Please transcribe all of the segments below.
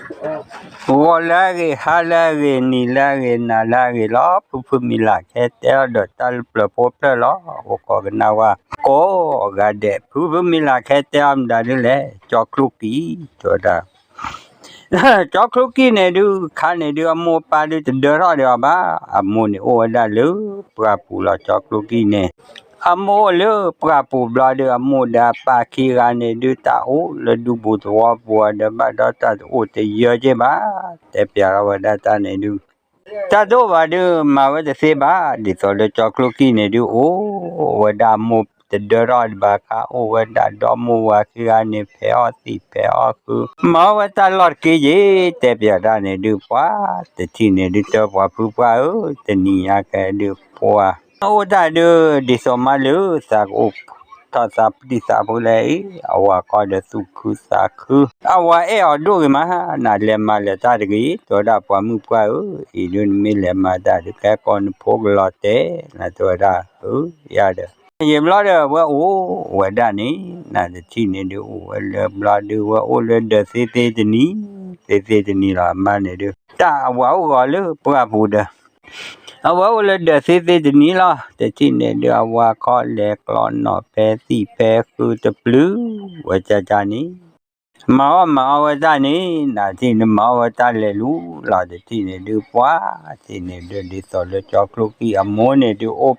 ဂီၤလၢအဂ့ၤ, ဟါလၢအဂ့ၤ, နံၤလၢအဂ့ၤ, နၤလၢအဂ့ၤလီၤ. ဖုဖုမံၤလၢ်ခဲတဲအီၤဒီးတၢ်လၢပျၢၤဖိဖျၢၣ်လီၤ. အိၣ်ခိးကနၣ်ဝဲ ကိးဂၤဒဲး, ဖုဖုမံၤလၢ်ခဲတဲအီၤမတၤဒုလဲၣ်, ကၠီချိၣ်ကံၢ် တဲဝဲဒၣ် ကၠီချိၣ်ကံၢ်န့ၣ်ဒုး ခါန့ၣ်ဒုး အမိၢ်အပၢ်ဒုးတဒၢထီၣ်ဒံးအီၤဘၣ်. အမိၢ်န့ၣ်အိၣ်ဝဲဒၣ်လၢပှၢ်ပူၤလီၤ. ကၠီချိၣ်ကံၢ်န့ၣ် အမိၢ်အိၣ်လၢပှၢ်ပူၤဘျီဒုး အမိၢ်ဒီးအပၢ်ခံဂၤန့ၣ်ဒုး တၢ်အိၣ်လၢဒူပူၤသဝီပူၤအီၤဒီး ဘၣ်ဒီးတၢ်တအိၣ်တယၢက့ဘၣ်. တဲပျးထီၣ်ဝဲဒၣ်တၢ်န့ၣ်ဒုး တၢ်တအိၣ်ဘၣ်ဒုး မၤဝဲတသ့ဘၣ်. ဒ်သိးလၢကၠီချိၣ်ကံၢ်န့ၣ်ဒုး အိၣ်ဝဲဒၣ်အမိၢ်တဒၢထီၣ်ဒံးဘၣ်ခါ အိၣ်ဝဲဒၣ်ဒီမိၢ်ဝၤခံဂၤန့ၣ် ဖဲးအီၣ်သံၣ်ဖဲးအီၣ်ဃု မၤဝဲတၢ်လီၢ်တက့ၢ်ယ့ၢ်. တဲပျးတၢ်န့ၣ်ဒုး ပှၤတထံၣ်န့ၣ်ဒုး တဲပှၤဖုပှၢ်ဧၢ, တနံၤညါကဲဒုးပှၤ အိၣ်တၢ်ဒုး ဒ်သိးမးလၢသးကအိၣ်ထီၣ်သးပျံၤသးဖုလဲၣ်အံၤ, အဝၤခီဒီးသူၣ်ခုသးခု, အဝၤအဲၣ်အီၤဒိၣ်ဂ့ၤမး, နလဲၤမၤလၢတၢ်တဂ့ၤ, တဲဝဲဒၣ်ပှၤမုၣ်ပှၢ်ဧၢ, အံၤဒုးနမ့ၢ်လဲၤမၤတၢ်ဒုး ကဲကိးနဖိကလီၤတဲာ်, နတဲဝဲဒၣ်, အၢ ယၤဒီး ယဘျီဒီးဝဲအိၣ်ဝဲဒၣ်န့ၣ် နတထံၣ်န့ၣ်ဒုး အိၣ်ဝဲလၢဘျီဒုး ဝဲအိၣ်လၢဒီးသ့သ့တနံၤ, သ့သ့တနံၤလီၤ. အမါန့ၣ်ဒုး တၢ်အဝၤအိၣ်ဂီၤလၢပှၢ်ပူၤဒီး အဝဲအိၣ်လၢဒီးသ့သ့တနံၤလီၤ. တထံၣ်န့ၣ်ဒုး အဝၤခီလဲၤကျီနီၣ်ဖဲသံၣ်ဖဲဃုတပျုၤဝဲကၢ်ကၢ်န့ၣ်, မၤအီၣ်မၤအီဝဲတၢ်န့ၣ်, နထံၣ်န့ၣ်မၤအီၣ်ဝဲတၢ်လဲၤလူၤလီၤ. တထံၣ်န့ၣ်ဒုး ပှၤတထံၣ်န့ၣ်ဒုး ဒ်သိးလၢကၠီချိၣ်ကံၢ်အမိၢ်န့ၣ်ဒုး အိၣ်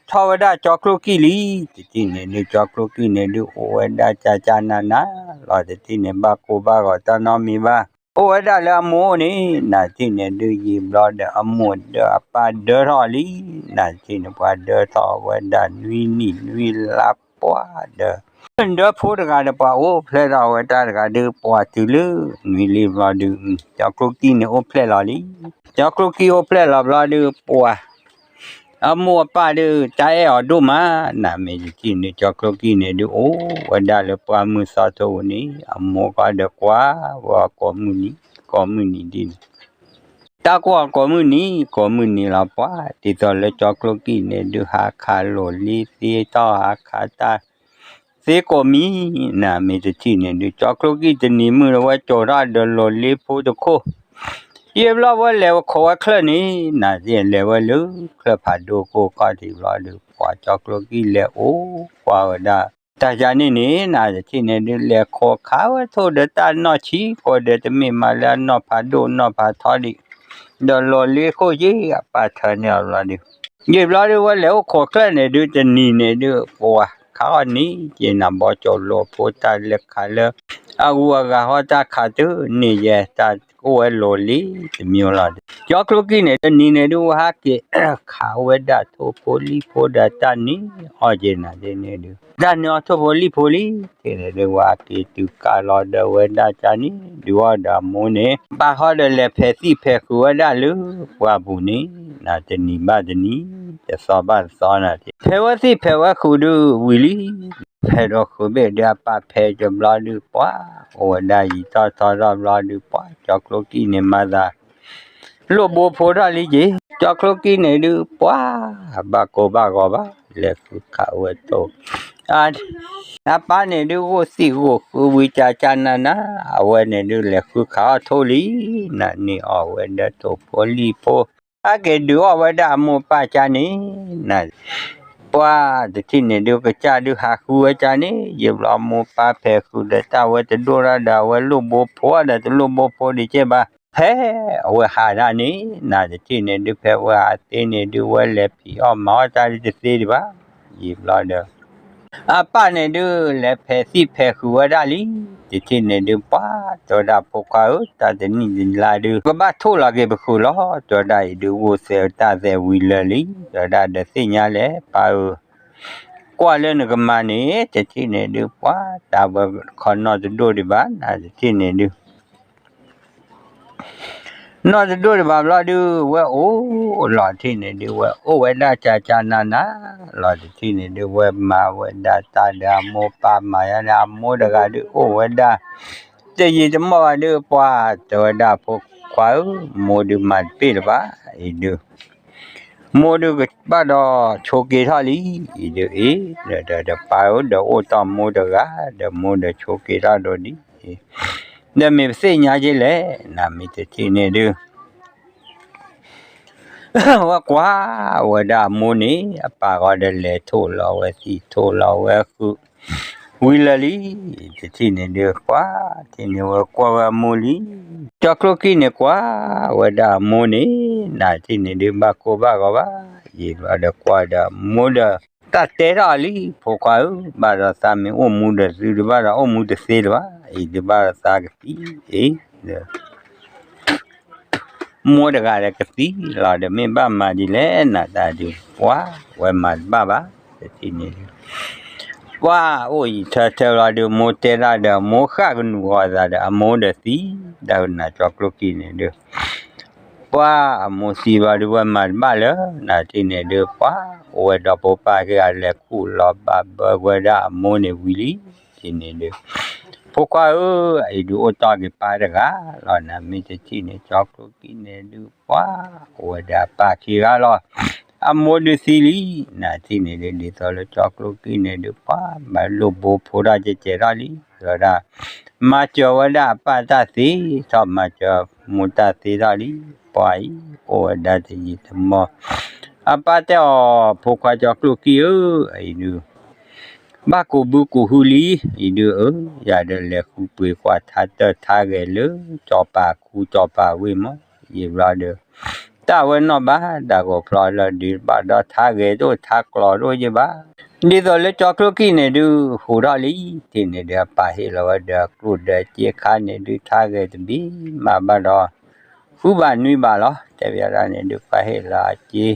ထီၣ်ဝဲဒၣ်ကၠီချိၣ်ကံၢ်လံ. တထံၣ်န့ၣ်ဒုး ကၠီချိၣ်ကံၢ်န့ၣ်ဒုး အိၣ်ဝဲဒၣ်ကၢ်ကၢ်နးနးလီၤ. တထံၣ်န့ၣ် ဘၣ်ကိၢ်ဘၣ်ဂီၤတၢ်နီတမံၤဘၣ်. အိၣ်ဝဲဒၣ်လၢအမိၢ်န့ၣ်, နထံၣ်န့ၣ်ဒုး ယံာ်ဘျီဒီးအမိၢ်ဒီးအပၢ်ဒၢထီၣ်လံ. နထံၣ်န့ၣ် ပှၤဒၢထီၣ်ဝဲဒၣ်နွံနံၣ်နွံလါပှၤဒီး ဒၢဖိတဂၤဒီး ပှၤအိၣ်ဖျဲၣ်ထီၣ်ဝဲတၢ်တဂၤဒုး ပှၤတုၤလၢနွံလံဘျီဒုး ကၠီချိၣ်ကံၢ်န့ၣ်အိၣ်ဖျဲၣ်လီၤလံ. ကၠီချိၣ်ကံၢ်အိၣ်ဖျဲၣ်လီၤဘျီဒုး ပှၤ အမိၢ်အပၢ်ဒုး တၢ်အဲၣ်အီၤဒိၣ်မး, နမ့ၢ်တထံၣ်န့ၣ် ကၠီချိၣ်ကံၢ်န့ၣ်ဒုး အိၣ်ဝဲဒၣ်လၢပှၢ်မုၢ်သီထိပူၤန့ၣ် အမိၢ်ကီၢ်ဒီးကွၢ်ဝဲအီၤကိးမုၢ်နံၤ, ကိးမုၢ်နံၤဒ်န့ၣ် တၢ်ကွၢ်အီၤကိးမုၢ်နံၤ ကိးမုၢ်နံၤလီၤ. ပှၤဒ်သိးလၢကၠီချိၣ်ကံၢ်န့ၣ်ဒုး ဟးခးလိာ်လံသ့ထီၣ် ဟးခးတၢ်သ့ကိးမံၤ, နမ့ၢ်တထံၣ်န့ၣ်ဒုး ကၠီချိၣ်ကံၢ်တနံၤမုၢ်ဒီးဝဲကၠိာ်ထီၣ်ဒီးလိာ်လ့ဖိတခိၣ်, ယံာ်ဘျီဝဲလဲၤဝဲခိးဝဲချၢၣ်န့ၣ်, နသ့ၣ်လဲၤဝဲလၢချၢၣ်ဖးဒိၣ်ကိၢ်ခီၣ်ထံးဘျီဒုး ပှၤကၠီချိၣ်ကံၢ်လဲၤအိၣ်ကွၢ်ဝဲဒၣ် တၢ်ယၤန့ၣ်န့ၣ် နတထံၣ်န့ၣ်ဒုး လဲၤခိးခးဝဲထိၣ်ဒီးတၢ်နီၢ်ဆံးကိးဒီး တမ့ၢ်မးလၢအနီၢ်ဖးဒိၣ်နီၢ်ဖးထီဒံး, ဒီးလိာ်လ့ခိၣ်ယ့ၢ် အပၢ်ထၢန့ၢ်အီၤဘျီဒုး ယံာ်ဘျီဒုး ဝဲလဲၤအိၣ်ခိးချၢၣ်န့ၣ်ဒုး တနံၤန့ၣ်ဒုး ပှၤခးအီၣ်န့ၣ် က့ၤနၤဘီကၠိၤလိာ်ဖိတၢ်လဲၤခးလၢ အဂုၤအဂၤဟီတၢ်ခးတုၤန့ၢ်ယဲတၢ်အိၣ်ဝဲလိာ်လ့တမံၤလီၤ. ကၠီချိၣ်ကံၢ်န့ၣ် တနံၤန့ၣ်ဒုး ဝဲဟးက့ၤ ခးဝဲဒၣ်ထိၣ်ဖိလံၣ်ဖိဒီးတၢ်န့ၢ်အီၣ်က့ၤနၤဒ်န့ၣ်ဒုး တၢ်န့ၢ်အီၣ်ထိၣ်ဖိလံၣ်ဖိလံ တထံၣ်န့ၣ်ဒုး ဝဲဟးက့ၤတုၤကၢ်လီၤဒီးဝဲဒၣ်ကၢ်န့ၣ် ဒုးအီၣ်ဒီးအမိၢ်န့ၣ် ပၢ်ဃီဒီးလဲၤဖဲးသံၣ်ဖဲးဃုာ်ဝဲဒၣ်လၢပှၢ်ပူၤန့ၣ် နတနံၤဘၣ်တနံၤ တသီဘၣ်တသီနၤ ဖဲးဝဲသံၣ်ဖဲးဝဲဃုာ်ဒုးဝံၤလံ ဖဲးဒီးဃုာ်ဘ့ၣ်ဒုး အပၢ်ဖဲးကဘျီဒုး ပှၤ အိၣ်ဝဲဒၣ်ယံာ်ထီၣ်ထီထီၣ်ဘျီဒုး ပှၤ ကၠီချိၣ်ကံၢ်န့ၣ်မၤသး လိၣ်ဘိဖိထီၣ်လံက့ၤ ကၠီချိၣ်ကံၢ်န့ၣ်ဒုး ပှၤ ဘၣ်ကိၢ်ဘၣ်ဂီၤဘၣ် လဲၤဃုခးဝဲထိၣ် အပၢ်န့ၣ်ဒုး ဂိၢ်သံၣ်ဂိၢ်ဃုဝံၤ ကၢ်ကၢ်နးနး အဝဲန့ၣ်ဒုး လဲၤဃုခးအီၣ်ထိၣ်လံ နန့ၢ်အီၣ်ဝဲဒၣ်ထိၣ်ဖိလံၣ်ဖိ ဟဲက့ၤဒုးအီၣ်ဝဲဒၣ်အမိၢ်ပၢ်ကၢ်န့ၣ် န ပှၤတထံၣ်န့ၣ်ဒုး ကစၢ်ဒုးဟးဃုဝဲကၢ်န့ၣ် ယံာ်ဘျီမိၢ်ပၢ်ဖဲးဃုာ်ဒီးတၢ်ဝဲတဒိၣ်ထီၣ်ဒီး အဝဲလိၣ်ဘိဖိဒီးတလိၣ်ဘိဖိဒံးကဲဘၣ် ဖဲအဝဲဟးဒၣ်န့ၣ် နတထံၣ်န့ၣ်ဒုး ဖဲဝဲဟးသ့န့ၣ်ဒုး ဝဲလဲၤဖံးအီၣ်မၤအီၣ်တၢ်ဒုးတသ့ဒံးဘၣ် ယံာ်ဘျီဒီး အပၢ်န့ၣ်ဒုး လဲၤဖဲးသံၣ်ဖဲးဃုာ်ဝဲဒၣ်လံ တထံၣ်န့ၣ်ဒုး ပှၤတဲဝဲဒၣ်ဖိခွါဧၢ တၢ်တနံၣ်တလါဒုး ကဘၣ်ထိၣ်လီၤက့ၤပဃုာ်လီၤ တဲဝဲဒၣ်အံၤဒုး ဂိၢ်သဲးတၢ်သဲးဝံၤလၢာ်လံ တဲဝဲဒၣ်ဒီးသ့ၣ်ညါလဲၣ် ပၢ်ဧၢ ကွၢ်လၢနကမၤန့ၣ် တထံၣ်န့ၣ်ဒုး ပှၤတၢ်ဝဲခီနီၢ်တဒိၣ်ဒံးဘၣ် နတထံၣ်န့ၣ်ဒုး နီၢ်တဒိၣ်တဘၣ်ဘျီဒုး ဝဲအိၣ်လီၤတထံၣ်န့ၣ်ဒုး ဝဲအိၣ်ဝဲဒၣ်ကၢ်ကၢ်နးနး လီၤတထံၣ်န့ၣ်ဒုး ဝဲမၤဝဲဒၣ်တၢ်ဒီးအမိၢ်ပၢ်မၤယါဒီးအမိၢ်တဂၤဒုး အိၣ်ဝဲဒၣ် တယံာ်တမီၢ်ဘၣ်ဒုး ပှၤတဲဝဲဒၣ်ဖိခွါဧၢ မိၢ်ဒုးမၤတပ့ၢ်လၢၤဘၣ် အံၤဒုး မိၢ်ဒုးကဘၣ်ဒီးဆိးက့ၤထီၣ်လံ အံၤဒုးအ့ၣ် ဒီးပၢ်ဧၢ ဒီးအိၣ်တီၢ်မိၢ်တဂၤ ဒီးမိၢ်ဒီးဆိးက့ၤထီၣ်ဒိၣ်ဒံး ဒီးမ့ၢ်ပသ့ၣ်ညါက့လဲၣ်, နမ့ၢ်တထံၣ်န့ၣ်ဒုး ဝဲကွၢ်ဝဲဒၣ်အမိၢ်န့ၣ် အပၢ်ဃီဒီးလဲၤထိၣ်လီၤဝဲသံးထိၣ်လီၤဝဲဃုာ် ဝံၤလၢာ်လံ, တထံၣ်န့ၣ်ဒုး ကွၢ်ထံၣ်န့ၣ်ဝဲကွၢ်ဝဲအမိၢ်လံ. ကၠီကျိကံၢ်န့ၣ်ကွၢ်ဝဲဒၣ်အမိၢ်န့ၣ် နထံၣ်န့ၣ်ဒုး ဘၣ်ကိၢ်ဘၣ်ဂီၤဘၣ်, ယံာ်ဘျီဒီးကွၢ်ဒီးအမိၢ်ဒီး တၢ်တဲထီၣ်လံ, ဖိခွါဧၢ, ဘၣ်ဒီးသးမ့ၢ်အိၣ်မူဒီးသုတဘၣ်ဒီးအိၣ်မူတသ့လၢၤဘၣ်, အံၤဒုးဘၣ်ဒီးသးကသံ, အ့ မိၢ်တဂၤဒီးကသံလီၤဒီး မ့ၢ်ဘၣ်မၤဒ်လဲၣ်နတၢ်ဒုး ပှၤဝဲမၤတဘၣ်ဘၣ်, တထံၣ်န့ၣ်ဒုး ပှၤအိၣ်ယံာ်ထၢထၢလီၤဒုး မိၢ်တဲဒၣ်ဒီး မိၢ်ဃၣ်ကနူၤဂီၤသးဒီး အမိၢ်ဒီးသံ, ဒီးနကၠီကျိကံၢ်န့ၣ်ဒုး ပှၤအမိၢ်သံဘျီဒုး ဝဲမၤတဘၣ်လၢ နထံၣ်န့ၣ်ဒုး ပှၤအိၣ်ဝဲဒီးဖိပၢ်ခံဂၤလဲၤခူၣ်လီၤဘၣ်ဘၢဝဲဒၣ်အမိၢ်န့ၣ်ဝံၤလံ, ထံၣ်န့ၣ်ဒုး ဖိခွါဧၢ, အံၤဒုးအိၣ်တီၢ်က့ၤပၢ်တဂၤလီၤ, နမ့ၢ်တထံၣ်န့ၣ် ကၠီကျိကံၢ်န့ၣ်ဒုး ပှၤအိၣ်ဝဲဒီးအပၢ်ခံဂၤလီၤ, အမိၢ်ဒုးသံလံ, နထံၣ်န့ၣ်ဒုး ဒ်သိးလၢကၠီကျိကံၢ်န့ၣ်ဒုး ပှၤဘၣ်လိၣ်ဘိဖိထီၣ်ကဲကဲထီၣ်လံ, ဝဲဒၣ် မၤစၢၤဝဲဒၣ်အပၢ်တၢ်သ့ထီၣ် မၤစၢၤမိၢ်တၢ်သ့ထီၣ်လံ, ပှၤအံၤ အိၣ်ဝဲဒၣ်တယံာ်တမီၢ်, အပၢ်တဲအီၤ ဖိခွါကၠီကျိကံၢ်ဧၢ, အံၤဒုး ဘၣ်ကူးဘုကူးဟုလံ, အံၤဒုးအၢ ယၤဒီးလဲၤဃုပှ့ၤကွၢ်ထါတၢၢ်ထါဂဲၤလၢ ကၠီၤပၤခူကၠီၤပၤဝ့ၢ်မး, ယံာ်ဘျီဒီး တၢ်ဝဲနီၢ်ဘၣ် တၢ်ဂီၤဖျီလၢဒုးဘၣ်ဒီးထါဂဲၤဒိၣ်ထါကျီဒိၣ်ယဘၣ်, ဒ်သိးလၢကၠီကျိကံၢ်န့ၣ်ဒုး ဟူးထီၣ်လံ, ထံၣ်န့ၣ်ဒုး အပၢ်ဟ့ၣ်လီၤဝဲဒီးကျိၣ်ဒီးစ့ခါန့ၣ်ဒုး ထါဂဲၤတဘ့ၣ်မးဘၣ်ဒီး ဃုဘၣ်နွံဘၣ်လီၤ, တဲဘၣ်ဒၣ်န့ၣ်ဒုး ပၢ်ဟ့ၣ်လီၤအစ့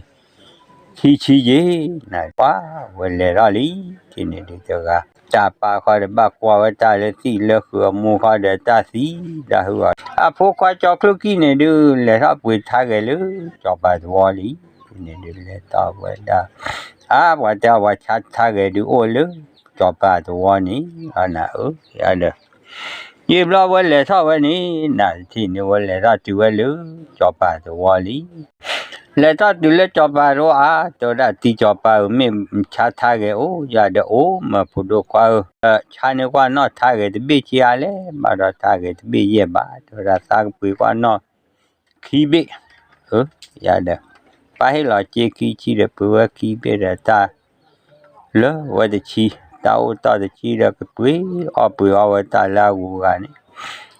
ခံဆံယ့ၢ်, နပှၤဝဲလဲၤထီၣ်လံ, ထံၣ်န့ၣ်ဒုးတဂၤ တၢ်ပၢ်ဃီဒီးဘၣ်ကွၢ်ဝဲတၢ်လၢသံၣ်လၢဃုာ် အမိၢ်ဃီဒီးတၢ်သံတၢ်ဟုၣ်အီၤ, အဖိခွါကၠီကျိကံၢ်န့ၣ်ဒုး လဲၤထီၣ်ပှ့ၤထါဂဲၤလၢ ကၠီၤပၤသဝီလံ, ထံၣ်န့ၣ်ဒုးလဲၤထီၣ်ဝဲဒၣ်, အါ ပှၤတဲအီၤပှၤဆါထါဂဲၤဒုးအိၣ်လၢ ကၠီၤပၤသဝီန့ၣ်, နအၢ ယဒီး ယံာ်ဘျီဝဲလဲၤထီၣ်ဝဲန့ၣ် နတထံၣ်န့ၣ် ဝဲလဲၤထီၣ်တုၤဝဲလၢ ကၠီၤပၤသဝီလံ, လဲၤထီၣ်တုၤလၢကၠီၤပၤသဝီအါ တဲဝဲဒၣ် တံၤကၠီၤပၤဧၢ မ့ၢ်ဆါထါဂဲၤအိၣ် ယဒီးအိၣ်မး ဖိဒိၣ်ခွါဧၢ, ဆါန့ၢ်ကွၢ်နီၣ်ထါဂဲၤတဘ့ၣ်ဆံးအါလဲၣ်, ဘၣ်ဒီးထါဂဲၤတဘ့ၣ်ယဲၢ်ဘၣ် တဲဝဲဒၣ် သးကပှ့ၤကွၢ်နီၣ် ခံဘ့ၣ်, အၢ ယဒီး ပၢ်ဟ့ၣ်လီၤစ့ခံဆံဒီး ပှ့ၤဝဲခံဘ့ၣ်ဒီးတၢ် လၢဝဲတဆံ, တၢ်အိၣ်တီၢ်တဆံဒီး ကပှ့ၤအီၣ်ပှ့ၤအီဝဲတၢ်လၢအဂုၤအဂၤန့ၣ်,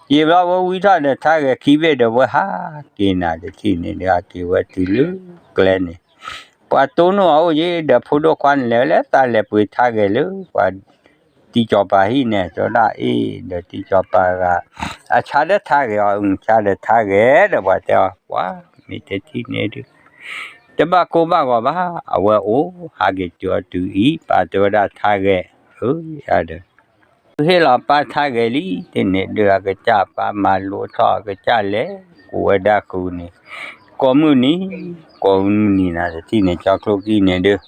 ယံာ်ဘျီဝဲဝံထီၣ်ဒီးထါဂဲၤခံဘ့ၣ်ဒီး ဝဲဟးက့ၤနၤတထံၣ်န့ၣ်ဒီး ဟးက့ၤဝဲတုၤလၢကျဲန့ၣ်, ပှၤတိၢ်နီၣ်အအိၣ်ယ့ၣ်ဒီး ဖိဒိၣ်ခွါန့ၣ်လဲၤဝဲလၢ သးလဲၤပှ့ၤထါဂဲၤလၢ ပှၤ တံၤကၠီၤပၤဟံၣ်န့ၣ် တဲဝဲဒၣ်အ့ၣ် ဒီးတံၤကၠီၤပၤဂၤ အဆါဒီးထါဂဲၤအီၤ အုၣ်ဆါဒီးထါဂဲၤဒီး ပှၤတဲအီၤ ပှၤမ့ၢ်တထံၣ်န့ၣ်ဒုး တဘၣ်ကိၢ်ဘၣ်ဂီၤဘၣ်, အဝဲအိၣ်ဟးက့ၤတုၤအီၤတုၤအံၤ ပၢ်တဲဝဲဒၣ်ထါဂဲၤ, အၢ ယဒီး ဟ့ၣ်လီၤပၢ်ထါဂဲၤလံ, တန့ၣ်ဒုး အကစၢ်ပၢ်မၤလိထီၣ် အကစၢ်လဲၤကူးဝဲဒၣ်ဃုာ်န့ၣ်, ကိးမုၢ်နံၤ ကိးမုၢ်နံၤနၤ တထံၣ်န့ၣ် ကၠီကျိကံၢ်န့ၣ်ဒုး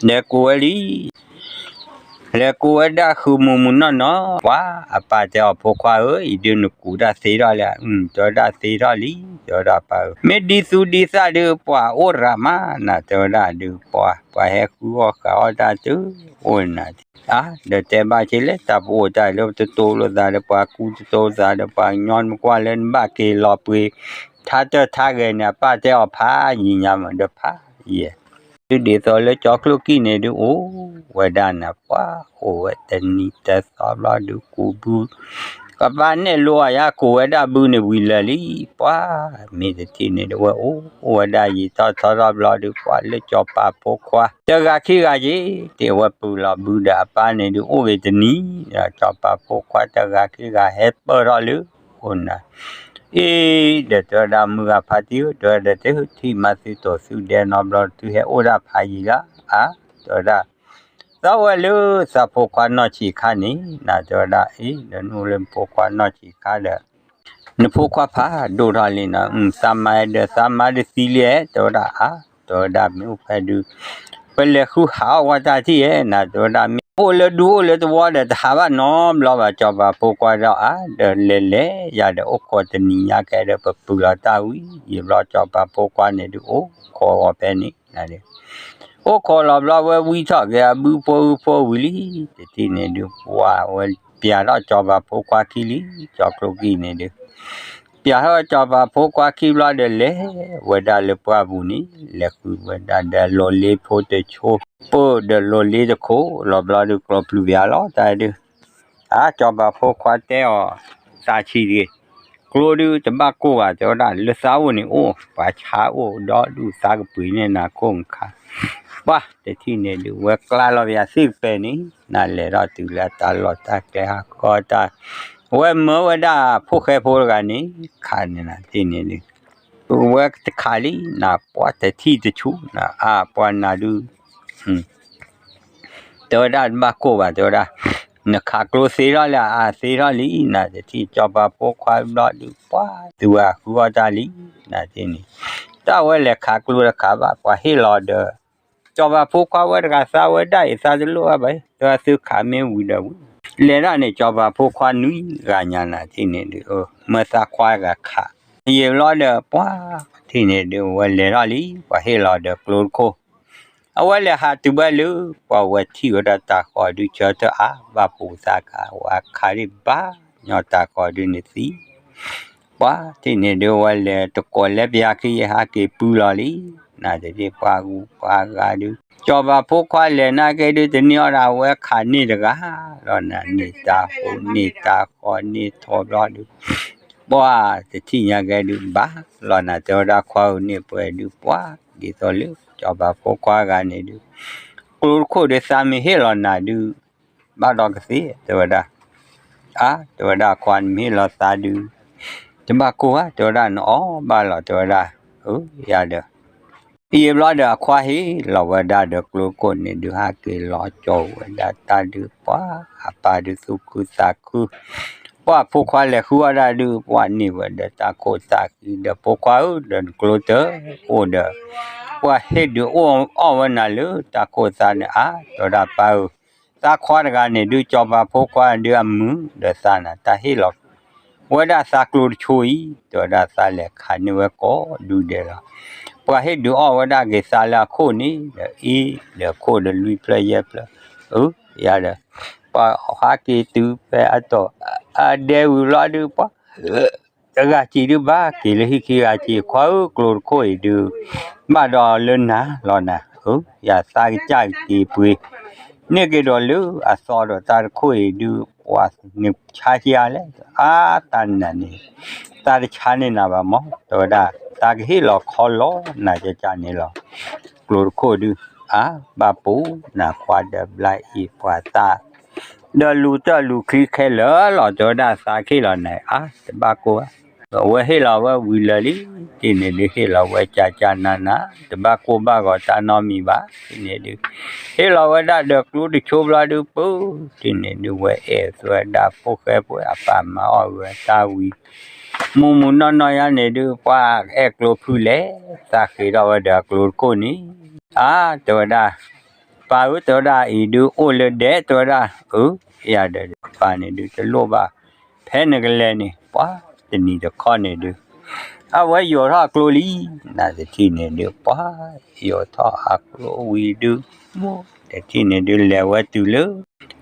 လဲၤကူးဝဲလံ လဲၤကူးဝဲဒၣ်ဃုာ်မုၢ်မုၢ်နီၢ်နီၢ်, ပှၤအပၢ်တဲအီၤ ဖိခွါဧၢ, အံၤဒုးနကူးတၢ်သ့ထီၣ်လံ, အုၣ် တဲဝဲဒၣ်သ့ထီၣ်လံ, တဲဝဲဒၣ်ပၢ်ဧၢ, မ့ၢ်ဒ်သူဒ်သၣ်ဒုး ပှၤအိၣ်ရၤမးနၤ တဲဝဲဒၣ်ဒုး ပှၤ ပှၤဟဲဃုအီၣ်ဃုအီၣ်တၢ်တုၤအိၣ်နၤ, အါ ဒီးတဲဘၣ်က့ၤလၢတၢ်ပအိၣ်တၢ်လၢပတတိၤလိာ်သးဒီး ပှၤကူတတိၤလိာ်သးဒီး ပှၤကညီနကွၢ်လၢနဘၣ်က့ၤလီၤပှ့ၤ ထါတၢၢ်ထါဂဲၤန့ၣ် အပၢ်တဲအီၤဖးယံာ်ညါမးဒီးဖးယံာ် ဒ်သိးလၢကၠီကျိကံၢ်န့ၣ်ဒုး အိၣ်ဝဲဒၣ်နၤ ပှၤအိၣ်ဝဲတနံၤတသီဘျီဒုး ကူးဘု ကပၢ်နဲၣ်လိအယါ ကူးဝဲဒၣ်ဘုန့ၣ်ဝံၤလၢာ်လံ, ပှၤမ့ၢ်တထံၣ်န့ၣ်ဒုး ဝဲအိၣ်ဝဲဒၣ်ယံာ်ထီၣ်ထီထီၣ်ဘျီဒုး ပှၤလၢကၠီၤပၤဖိခွါ တဂၤခံဂၤက့ၤ တဲဝဲပုၢ်လီၤဘုဒီးအပၢ်န့ၣ်ဒုး အိၣ်ဂ့ၤတနံၤ ကၠီၤပၤဖိခွါတဂၤခံဂၤဟဲပၢၢ်ထီၣ်လၢ အိၣ်နၤ အ့ ဒီးတဲဝဲဒၣ် မုၢ်ဂၤဖါတံၢ်ဧၢ တဲဝဲဒၣ်တထံၣ်မးသုတိာ်သုဒဲနီတဘျီ သုဟဲအိၣ်ဒၣ်ဖးယံာ်လၢ အါ တဲဝဲဒၣ် သးအိၣ်ဝဲလၢသးဖိခွါနီၢ်ဆံးခါန့ၣ် နၤ တဲဝဲဒၣ် အ့ ဒီးနအိၣ်လၢနဖိခွါနီၢ်ဆံးခါဒီး နဖိခွါဖးဒိၣ်ထီၣ်လံနီၤ အုၣ် သးမါဒီးသးမါဒုးသံလံ တဲဝဲဒၣ် အါ တဲဝဲဒၣ် မ့ၢ်အိၣ်ဖဲဒုး ပလဲၤဃုဟးအီၣ်ဝဲတၢ်ထံၣ်ဧါ နၤ တဲဝဲဒၣ် မ့ၢ်အိၣ်လၢဒူအိၣ်လၢသဝီဒီး တဟးဘၣ်နီတဘျီဘၣ် ကၠီၤပၤဖိခွါဒီး အါ ဒီးလဲၤလဲၤယၤဒီး အိၣ်ခိးတနံၤညါကဲဒီး ပပုၢ်လီၤတၢ်ဝံၤ ယံာ်ဘျီ ကၠီၤပၤဖိခွါန့ၣ်ဒုး အိၣ်ခိးအီၤဖဲန့ၣ် အိၣ်ခိးလီၤဘျီဝဲဝံထီၣ်က့ၤအဘုဖိဟုဖိဝံၤလံ တထံၣ်န့ၣ်ဒုး ပှၤဝဲပ ပျၢ်ထီၣ်စီၤပၤဖိခွါခံလံ, ကၠီၤကျိခံန့ၣ်ဒုး ပျၢ်ထီၣ်စီၤပၤဖိခွါခံဘျီဒီး လဲၤဝဲဒၣ်လၢပှၢ်ပူၤန့ၣ် လဲၤဃုဝဲဒၣ်ဒီးလိၤလ့ဖိတဆိ ပၢၢ်ဒီးလိၤလ့တခိၣ်လီၤဘျီဒုး ကျိပျုၢ်ပျၢ်လီၤတၢ်ဒုး အါ စီၤပၤဖိခွါတဲအီၤ သးဆံးတဂ့ၤ, ကျိဒုးတဘၣ်ကိၢ်ဘၣ် တဲဝဲဒၣ် လၢသးအိၣ်န့ၣ်အိၣ် ပှၤဆါအိၣ်ဒီဒူၣ် သးကပှ့ၤန့ၢ်နၤခိၣ်နခါ, ပှၢ်တထံၣ်န့ၣ်ဒုး ဝဲကျါလီၤပယၤသ့ၣ်ကပဲန့ၣ် နလဲၤထီၣ်တုၤလၢတၢ်လီၢ်တၢ်ကျဲဟးဃီတၢ်, ဝဲမၢဝဲဒၣ်ဖိၣ်ဃဲဖိတဂၤန့ၣ် ခးန့ၣ်နၤတထံၣ်န့ၣ်ဒုး ဝဲတခးလံ နပှၢ်တထံၣ်တဆူၣ် နအါပှၢ်နၤဒုး တဲဝဲဒၣ်တဘၣ်ကိၢ်ဘၣ် တဲဝဲဒၣ်, နခးကျိသ့ထီၣ်လၢအသ့ထီၣ်လံ နတထံၣ် စီၤပၤဖိခွါဘျီဒုး ပှၢ် သုဝဲဃုအီၣ်တၢ်လံ နတထံၣ်န့ၣ်, တၢ်ဝဲလဲၤခးကျိတခးဘၣ် ပှၤဟ့ၣ်လီၤဒီး စီၤပၤဖိခွါဝဲတဂၤသးဝဲဒၣ်အံၤ သးတလိၣ်ဘၣ်ဘၣ် တဲဝဲသုခးမ့ၢ်ဝံၤဒီးဝံၤ, လဲၤဒၣ်န့ၣ် စီၤပၤဖိခွါနွံဂၤညါ နတထံၣ်န့ၣ်ဒုး မၢသးခွါတဂၤခး, ယံာ်ဘျီဒီး ပှၢ်တထံၣ်န့ၣ်ဒုး ဝဲလဲၤထီၣ်လံ ပှၤဟ့ၣ်လီၤဒီးကျိတခိၣ် အဝဲလဲၤဟးတုၤဘၣ်လၢ ပှၤဝဲထံၣ်ဝဲဒၣ်တၤဃီၤဒုး ဆၢထၢၣ်အါဘၣ်ပူၤသးခး ဝဲခးဒံးဘၣ်ညီတၤဃီၤဒုးန့ၣ်သံ, ပှၢ်တထံၣ်န့ၣ်ဒုး ဝဲလဲၤတကိးလဲပျါခံ ယဟးက့ၤပုၢ်လီၤလံ, နတထံၣ် ပှၢ်ဂုၤပှၢ်ဂၤဒုး စီၤပၤဖိခွါလဲၤနာ်က့ဒုး တန့ၢ်အီၣ်ဒၣ် ဝဲခးန့ၢ်တဂၤ လီၤနၤ န့ၢ်တၤဃီၤန့ၢ်တၤဃီၤန့ၢ်ထီဘျီဒုး ပှၢ်တထံၣ်ညါကဲဒုး ဘၣ်လီၤနၤ တဲဝဲဒၣ် ခွါဧၢ န့ၢ်ပှဲၤဒုး ပှၢ်ဒ်သိးလၢ စီၤပၤဖိခွါဂၤန့ၣ်ဒုး ကျိတခိၣ်ဒုး သးမ့ၢ်ဟ့ၣ်လီၤနၤဒုး ဘၣ်ဒီးကသ့ တဲဝဲဒၣ်, အါ တဲဝဲဒၣ် ခွါနမ့ၢ်ဟ့ၣ်လီၤသးဒုး တဘၣ်ကိၢ်ဧါ တဲဝဲဒၣ် နအီၣ်ဘၣ်လီၤ တဲဝဲဒၣ်, အၢ ယၤဒီး ယံာ်ဘျီဒီး အခွါဟ့ၣ်လီၤဝဲဒၣ်ဒီးကျိတခိၣ်န့ၣ်ဒုး ဟးက့ၤလီၤကၠီဝဲဒၣ်တၢ်ဒုး ပှၢ် အပၢ်ဒုးသူၣ်ခုသးခု, ပှၢ်ဖိခွါလဲၤဃုအီၣ်ဒၣ်ဒုး ပှၢ်န့ၢ်ဝဲဒီးတၢ်ခိၣ်သးခံဒီး ဖိခွါဧၢ ဒီးနကျိတအိၣ်ဒီး ပှၢ်ဟ့ၣ်ဒုးအီၣ်ဝဲနၤလၢတၢ်ခိၣ်သးန့ၣ် အါ တဲဝဲဒၣ် ပၢ်ဧၢ သးခွါတဂၤန့ၣ်ဒုး စီၤပၤဖိခွါဒုးအမုာ်ဒီးသးနၤ တၢ်ဟ့ၣ်လီၤ ဝဲဒၣ်သးကျိတဆိအံၤ တဲဝဲဒၣ်သးလဲၤခးန့ၢ်ဝဲကိးဒူဒဲးလီၤ. ပှၤဟ့ၣ်ဒုးအီၣ်ဝဲဒၣ်က့ၤသးလၢအခိၣ်န့ၣ်ဒီး အ့ ဒီးခိၣ်ဒီးလွံၢ်ဖျၢၣ်ယဲၢ်ဖျၢၣ်, အၢ ယၤဒီး ပှၤဟးက့ၤတုၤဖဲအတီၢ် အဒဲဝံၤလီၤဒုး ပှၤ တဂၤစံးဒုး ဘၣ်က့ၤလၢဟံၣ်ခံဂၤစံး ခွါဧၢ ကျိတခိၣ်အံၤဒုး ဘၣ်ဒီးလၢနၤလီၤနၤ, အၢ ယၤသးကစၢ်က့ၤပှ့ၤ န့ၢ်က့ၤဒီးလၢအသီဒီးတၢ်တခိၣ်အံၤဒုး ပှၤန့ၣ်ဆါက့ၤအါလဲၣ်, အါ တၢ်နၤန့ၣ် သးတဆါန့ၢ်နၤဘၣ်မး တဲဝဲဒၣ် သးကဟ့ၣ်လီၤခီလီၤနၤကကန့ၣ်လီၤ. ကျိတခိၣ်ဒုး အါ ဘၣ်ပူၤနၤခွါဒီးဘျါအံၤပှၤသး ဒီးလူၤတၢ်လူၤချံခဲလၢာ်လီၤ တဲဝဲဒၣ်သးကဟ့ၣ်လီၤနၤ အါ တဘၣ်ကိၢ်ဘၣ် အဝဲဟ့ၣ်လီၤဝဲဝံၤလၢာ်လံ, တထံၣ်န့ၣ်ဒုးဟ့ၣ်လီၤဝဲကကနၤနၤ တဘၣ်ကိၢ်ဘၣ်ဂီၤတၢ်နီတမံၤဘၣ် တထံၣ်န့ၣ်ဒုး ဟ့ၣ်လီၤဝဲဒၣ်ဒီးကျိတဆိဘျီဒုး ပၢ် တထံၣ်န့ၣ်ဒုး ဝဲအဲၣ်ဝဲဒၣ်ဖိၣ်ဃဲဖိၣ် အပၢ်မၤအီၣ်ဝဲတၢ်ဝံၤ မုၢ်မုၢ်နီၢ်နီၢ်ညါန့ၣ်ဒုး ပှၤအဲၣ်ကျိဖုလဲၣ် သးဃ့ထီၣ်ဝဲဒီးအကျိတခိၣ်န့ၣ် အါ တဲဝဲဒၣ် ပၢ်ဧၢ တဲဝဲဒၣ်အံၤဒုးအိၣ်လၢဒဲး တဲဝဲဒၣ် အၢ ယၤဒီး ပၢ်န့ၣ်ဒုးတလိၣ်ဘၣ် ဖဲနကလဲၤန့ၣ် ပှၤတနံၤတခီန့ၣ်ဒုး အဝဲယိာ်ထီၣ်အကျိလံ, နတထံၣ်န့ၣ်ဒုး ပှၤယိာ်ထီၣ်အကျိဝံၤဒုး တထံၣ်န့ၣ်ဒုး လဲၤဝဲတုၤလၢ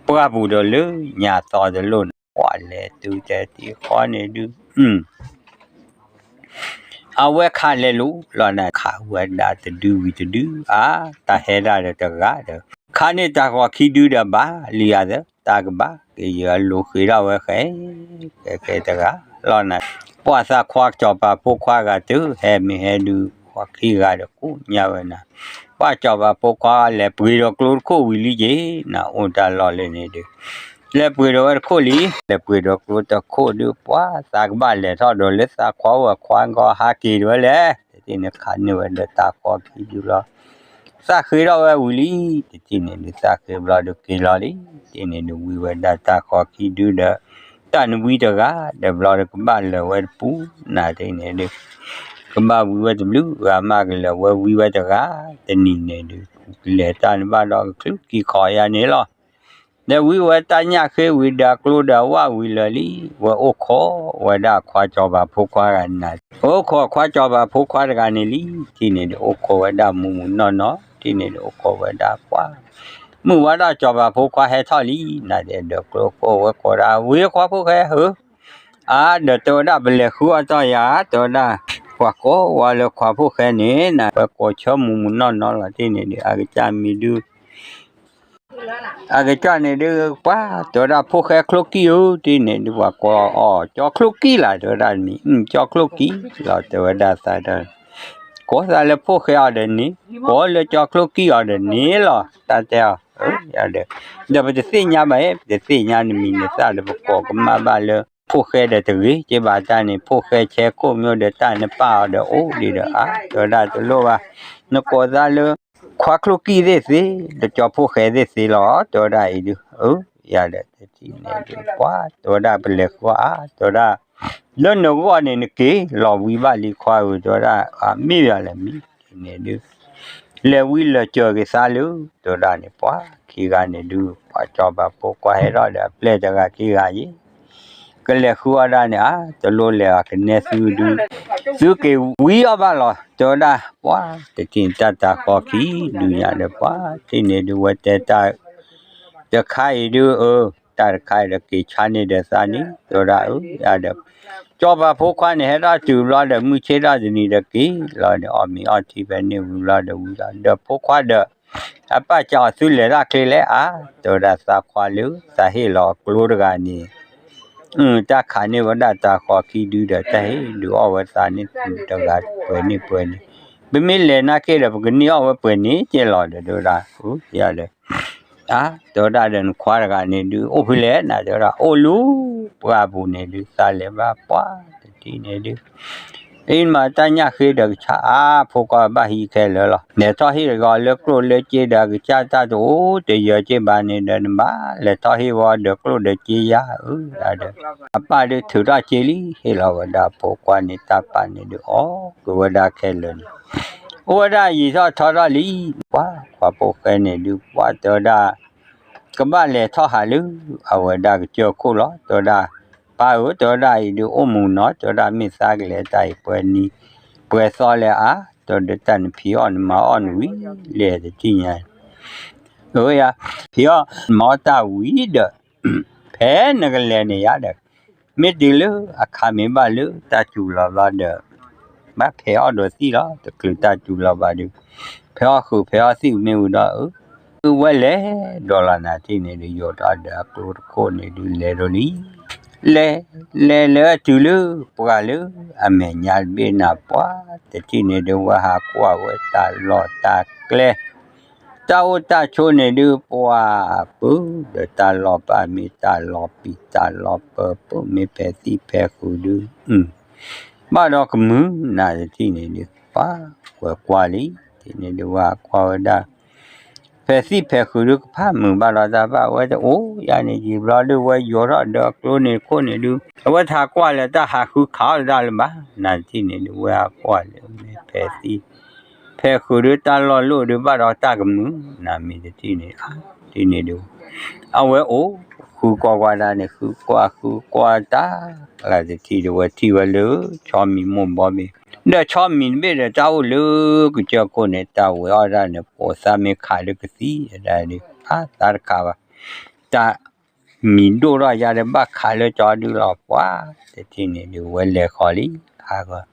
ပှၢ်ပူၤဒီးလၢညါသီတလိၣ်န့ၣ် ပှၤလဲၤတုၤတဲတံၤဃီန့ၣ်ဒုး အဝဲခးလဲၤလိၤလီၤနၤ ခးဝဲဒၣ်တဒုဝံၤတဒု အါ တၢ်ဟဲဒၣ်ဒီးတဂၤဒီး ခးန့ၢ်တၤဃီၤခံဒုဒီးဘၣ်လံဧါသၢ တၢ်ကဘၣ်က့ၤယၤလိၤဃ့ထီၣ်ဝဲဃဲ ကဲကဲတဂၤလီၤနၤ ပှၤသးခွါစီၤပၤဖိခွါဂၤတုၤဟဲမ့ၢ်ဟဲဒုး ပှၤခံဂၤဒီးကိးညါဝဲနၤ ပှၤစီၤပၤဖိခွါလဲၤပှ့ၤဒီးကျိတခိၣ်ဝံၤလံက့ၤ နအိၣ်တၢ်လီၢ်လၢန့ၣ်ဒုး လဲၤပှ့ၤဒီးဝဲတခိၣ်လံ လဲၤပှ့ၤဒီးကျိတခိၣ်ဒုး ပှၤသးကဘၣ်လဲၤထီၣ်ဒီးလၢသးခွါအိၣ်အခွါဂီၤဟးက့ၤဒၣ်ဝဲလဲၣ် တထံၣ်န့ၣ်ခးန့ၢ်ဝဲဒီးတၤဃီၤခံဒုလီၤ သးဃ့ထီၣ်ဝဲဝံၤလံ တထံၣ်န့ၣ်ဒုး သးဃ့ဘျီဒုးက့ၤလီၤလံ တထံၣ်န့ၣ်ဒုးဝံဝဲဒၣ်တၤဃီၤခံဒုဒီး တၢ်နဝံတဂၤ ဒီးဘျီဒီးကဘၣ်လၢာ်ဝဲတပူၤ နတထံၣ်န့ၣ်ဒုး ကဘၣ်ဝံဝဲတဘျုးဂၤမးကလၢာ်ဝဲဝံဝဲတဂၤ တနံၤန့ၣ်ဒုး လဲၤတၢ်န့ၣ်ဘၣ်ဒီးကချုးက့ၤခီယါန့ၣ်လီၤ ဒီးဝံဝဲတၢ်ညၣ်ဃ့ဝံၤဒီးကျိဒီးဝၣ်ဝံၤလၢာ်လံ ဝဲအိၣ်ခိးဝဲဒၣ်အခွါစီၤပၤဖိခွါဂၤနၤ အိၣ်ခိးအခွါစီၤပၤဖိခွါတဂၤန့ၣ်လံ တထံၣ်န့ၣ်ဒုးအိၣ်ခိးဝဲဒၣ်မုၢ်မုၢ်နီၢ်နီၢ် တထံၣ်န့ၣ်ဒုးအိၣ်ခိးဝဲဒၣ်ပှၤ မုၢ်ဝါထီၣ် စီၤပၤဖိခွါဟဲထီၣ်လံ နၤဒီးကျိခိၣ်ဝဲကိးဒၣ် ဝံခွါဖိၣ်ဃဲဧၢ, အါ ဒီးတဲဝဲဒၣ် ပလဲၤဃုအီၣ်တီၢ်ယၤ တဲဝဲဒၣ်, ပှၤကိးဝဲလၢခွါဖိၣ်ဃဲန့ၣ် နၤဝဲကိးဆၢမူးမူးနီၢ်နီၢ်လီၤတံၢ်န့ၣ်ဒုး အကစၢ်မံၤဒုး အကစၢ်န့ၣ်ဒုး ပှၤတဲဝဲဒၣ် ဖိၣ်ဃဲချိၣ်ကံၢ်ဧၢ တံၢ်န့ၣ်ဒုး ပှၤကိးအီၤ ကၠီချိၣ်ကံၢ်လီၤ တဲဝဲဒၣ်မံၤ ကၠီချိၣ်ကံၢ်လီၤ တဲဝဲဒၣ်သးဒီး ကိးသးလၢဖိၣ်ဃဲအီၤဒီးန့ၣ် ကိးလၢကၠီချိၣ်ကံၢ်အီၤဒီးန့ၣ်လီၤ တၢ်တဲအီၤ ဒီး ဒီးပတသ့ၣ်ညါဘၣ် ပတသ့ၣ်ညါနမံၤနသၣ်ဒီး ပကိးကမၣ်ဘၣ်လၢ ဖိၣ်ဃဲဒီးတဂ့ၤက့ဘၣ်တၢ်န့ၣ် ဖိၣ်ဃဲဆဲခိၣ်မ့ၢ်အိၣ်ဒီးတၢ်နပၢ်အီၤဒီး အိၣ်ဒံးဒီး အါ တဲဝဲဒၣ်တလိၣ်ဘၣ် နကိးသးလၢ ခွါချိၣ်ကံၢ်သ့ၣ်သ့ ဒီးကၠီဖိၣ်ဃဲသ့ၣ်သ့လီၤ တဲဝဲဒၣ်အံၤဒုး အၢ ယၤဒီးတထံၣ်န့ၣ်ဒုး ပှၤ တဲဝဲဒၣ် ပလဲၤဃုအီၣ်အါ တဲဝဲဒၣ် လၢနဂီၢ်န့ၣ်နက့ၤလီၤဝံၤဘၣ်လံခွါဧၢ တဲဝဲဒၣ် အမ့ၢ်ယၤလဲၣ်မံၤန့ၣ်ဒုး လဲၤဝံၤလၢာ်စၢၤက့ၤသးလၢ တဲဝဲဒၣ်န့ၣ် ပှၤခံဂၤန့ၣ်ဒုး ပှၤစီၤပၤဖိခွါဟဲထီၣ်ဒီးအပျဲၢ်တဂၤခံဂၤယ့ၣ် ကလဲၤဃုအီၣ်ဒၣ်န့ၣ် အါ တလိၣ်လဲၤအီၤကနဲသုဒုး သုက့ၤဝံအီၣ်ဘၣ်လီၤ တဲဝဲဒၣ် ပှၤတထံၣ်န့ၣ် တၢ်တၤဃီခံဒုးညါဒီး ပှၤတထံၣ်န့ၣ်ဒုး ဝဲတဲတၢ် တခါအံၤဒုး အၢ တၢ်တခါအံၤဒီးက့ၤဆါန့ၢ်ဒီးသးန့ၣ် တဲဝဲဒၣ် အၢ ယၤဒီး စီၤပၤဖိခွါန့ၣ် ဟဲထီၣ်တုၤဘျီဒီး မုၢ်ဆ့ၣ်ထီၣ်တနံၤဒီးက့ၤလီၤဒီး အီၣ်မ့ၤအီထံဖဲန့ၣ်ဝံၤလီၤဒီးဝံၤလီၤ ဒီးဖိခွါဒီး အပၢ်စံးအီၤသုလဲၤတၢ်ချ့လဲၣ်အါ တဲဝဲဒၣ်သးခွါလၢ သးဟ့ၣ်လီၤအကျိတဂၤန့ၣ် တၢ်ခးန့ၢ်ဝဲဒၣ်တၤဃီခံဒုဒီး တၢ်ဟ့ၣ်ဒုးအီၣ်ဝဲသးန့ၣ် တဂၤပှဲၤန့ၢ်ပှဲၤန့ၣ် ပမ့ၢ်လဲၤနာ်က့ဒီး ပကန့ၢ်အီၣ်ဝဲပှဲၤန့ၣ်ကဲလီၤဒီး တဲဝဲဒၣ် အၢ ယၤဒီး အါ တဲဝဲဒၣ်ဒီးနခွါတဂၤန့ၣ်ဒုး အိၣ်ဖဲလဲၣ်နၤ တဲဝဲဒၣ် အိၣ်လၢပှၢ်ပူၤန့ၣ်ဒုး သးလဲၤဘၣ်ပှၤတထံၣ်န့ၣ်ဒုး အံၤမးတၢ်ညၣ်ဃ့ဒီးကဆါအါ ဖိခွါဘၣ်ဟံးခဲလၢာ်လီၤ လဲၤထီၣ်ဟ့ၣ်တဂီၤလၢကျိၣ်လၢစ့ဒီး အကစၢ်တၢ်တအိၣ်တယၢၤက့ဘၣ်န့ၣ်ဒီး နဘၣ်လဲၤထီၣ်ဟ့ၣ်ဝဲဒီးကျိၣ်ဒီးစ့ယါဧၢ ယၤဒီး အပၢ်ဒုးထုးထီၣ်စ့လံ ဟ့ၣ်လီၤဝဲဒၣ်ဖိခွါန့ၣ် တၢ်ပာ်န့ၣ်ဒုး အီၣ်က့ၤဝဲဒၣ်ခဲလၢာ်န့ၣ် အိၣ်ဝဲဒၣ်ယံာ်ထီၣ်ထီထီၣ်လံ ပှၤခွါဖိၣ်ဃဲန့ၣ်ဒုး ပှၤတဲဝဲဒၣ် ကဘၣ်လဲၤထီၣ်ဟးလၢ အဝဲဒၣ်ကစၢၢ်ခိၣ်လီၤ တဲဝဲဒၣ် ပၢ်ဧၢ တဲဝဲဒၣ်အံၤဒုး အိၣ်မူနီၤ တဲဝဲဒၣ် မ့ၢ်သးကလဲၤတၢ်အံၤပှဲၤနံၤ ပှဲၤသီလဲၣ်အါ တဲဝဲဒၣ် တၢ်နဖံးအီၣ်နမၤအီၣ်နဝံၤလဲၣ်တထံၣ်ညါ အၢ ယၤ ဖံးအီၣ်မၤအီၣ်တၢ်ဝံၤဒီး ဖဲနကလဲၤန့ၣ်ယၤဒီး မ့ၢ်တုၤလၢအခါမ့ၢ်ဘၣ်လၢတၢ်စူၤလီၤဘျီဒီး ဘၣ်ဖဲးအီၣ်ဒိးသံၣ်လီၤ တချုးတၢ်စူၤလီၤဘၣ်ဒီး ဖဲးအီၣ်ဃုာ်ဖဲးအီၣ်သံၣ်မ့ၢ်ဝံၤဒီး အၢ ဝဲလဲၤဒီးလီၤနၤတထံၣ်န့ၣ်ဒုး ယိးထီၣ်ဒီးအကျိတခိၣ်န့ၣ်ဒုး လဲၤဒီးလံ လဲၤ လဲၤလၢအတုၤလၢ ပှၢ်လၢအမဲာ်ညါတဘ့ၣ်နၤ ပှၤတထံၣ်န့ၣ်ဒုး ဝဲဟးကွၢ်ဝဲတၢ်လီၢ်တၢ်ကျဲ တၢ်အိၣ်တၢ်ဆိးန့ၣ်ဒုး ပှၤပုၢ်ဒီးတၢ်လီၢ်ပၢ်မ့ၢ်တၢ်လီၢ်ပံၤတၢ်လီၢ်ပၢၤ ပုၢ်မ့ၢ်ဖဲးသံၣ်ဖဲးဃုာ်ဒုး ဘၣ်ဒီးကမုာ်နၤတထံၣ်န့ၣ်ဒုး ပှၤဝဲကွၢ်လံ တထံၣ်န့ၣ်ဒုး ဝဲဟးကွၢ်ဝဲဒၣ် ဖဲးသံၣ်ဖဲးဃုာ်ဒုး ကဖးမုာ်ဘၣ်ဒီးတၢ်ဘၣ် ဝဲတအိၣ်ယါန့ၣ်ယံာ်ဘျီဒုး ဝဲယိးထီၣ်ဒီးအကျိန့ၣ်ခိၣ်န့ၣ်ဒုး အဝဲတဟးကွၢ်လၢၤတၢ်ဟးဃုခးအီၣ်လၢၤတၢ်လၢၤဘၣ် နၤတထံၣ်န့ၣ်ဒုး ဝဲဟးကွၢ်လၢၤမ့ၢ်ဖဲးသံၣ် ဖဲးဃုာ်ဒုး တၢ်လီၢ်လိၣ်ဒုး ဘၣ်ဒီးတၢ်ကမုာ် နၤမ့ၢ်တထံၣ်န့ၣ် တထံၣ်န့ၣ်ဒုး အဝဲအိၣ်ဃုကွၢ်ကွၢ်ဒၣ်န့ၣ် ဃုကွၢ်ဃုကွၢ်တၢ် လၢတထံၣ်ဒုး ဝဲထံၣ်ဝဲလၢ ဆီမံၤမိၢ်ဘီဘ့ၣ် ဒီးဆီမံၤတဘ့ၣ်ဒီး တၢ်အိၣ်လၢကစၢၢ်ခိၣ်န့ၣ် တၢ်ဝဲအီၣ်ဒၣ်န့ၣ် ပိာ်သးမ့ၢ်ခးလၢကသံၣ်ဒၣ်ဒုး အါသးတခါဘၣ် တၢ်မံၤဒိၣ်ထီၣ်ယါဒီး ဘၣ်ခးလၢကၠီဒုးလီၤ ပှၤတထံၣ်န့ၣ်ဒုး ဝဲလဲၤဃီၤလံ အါဂီၢ်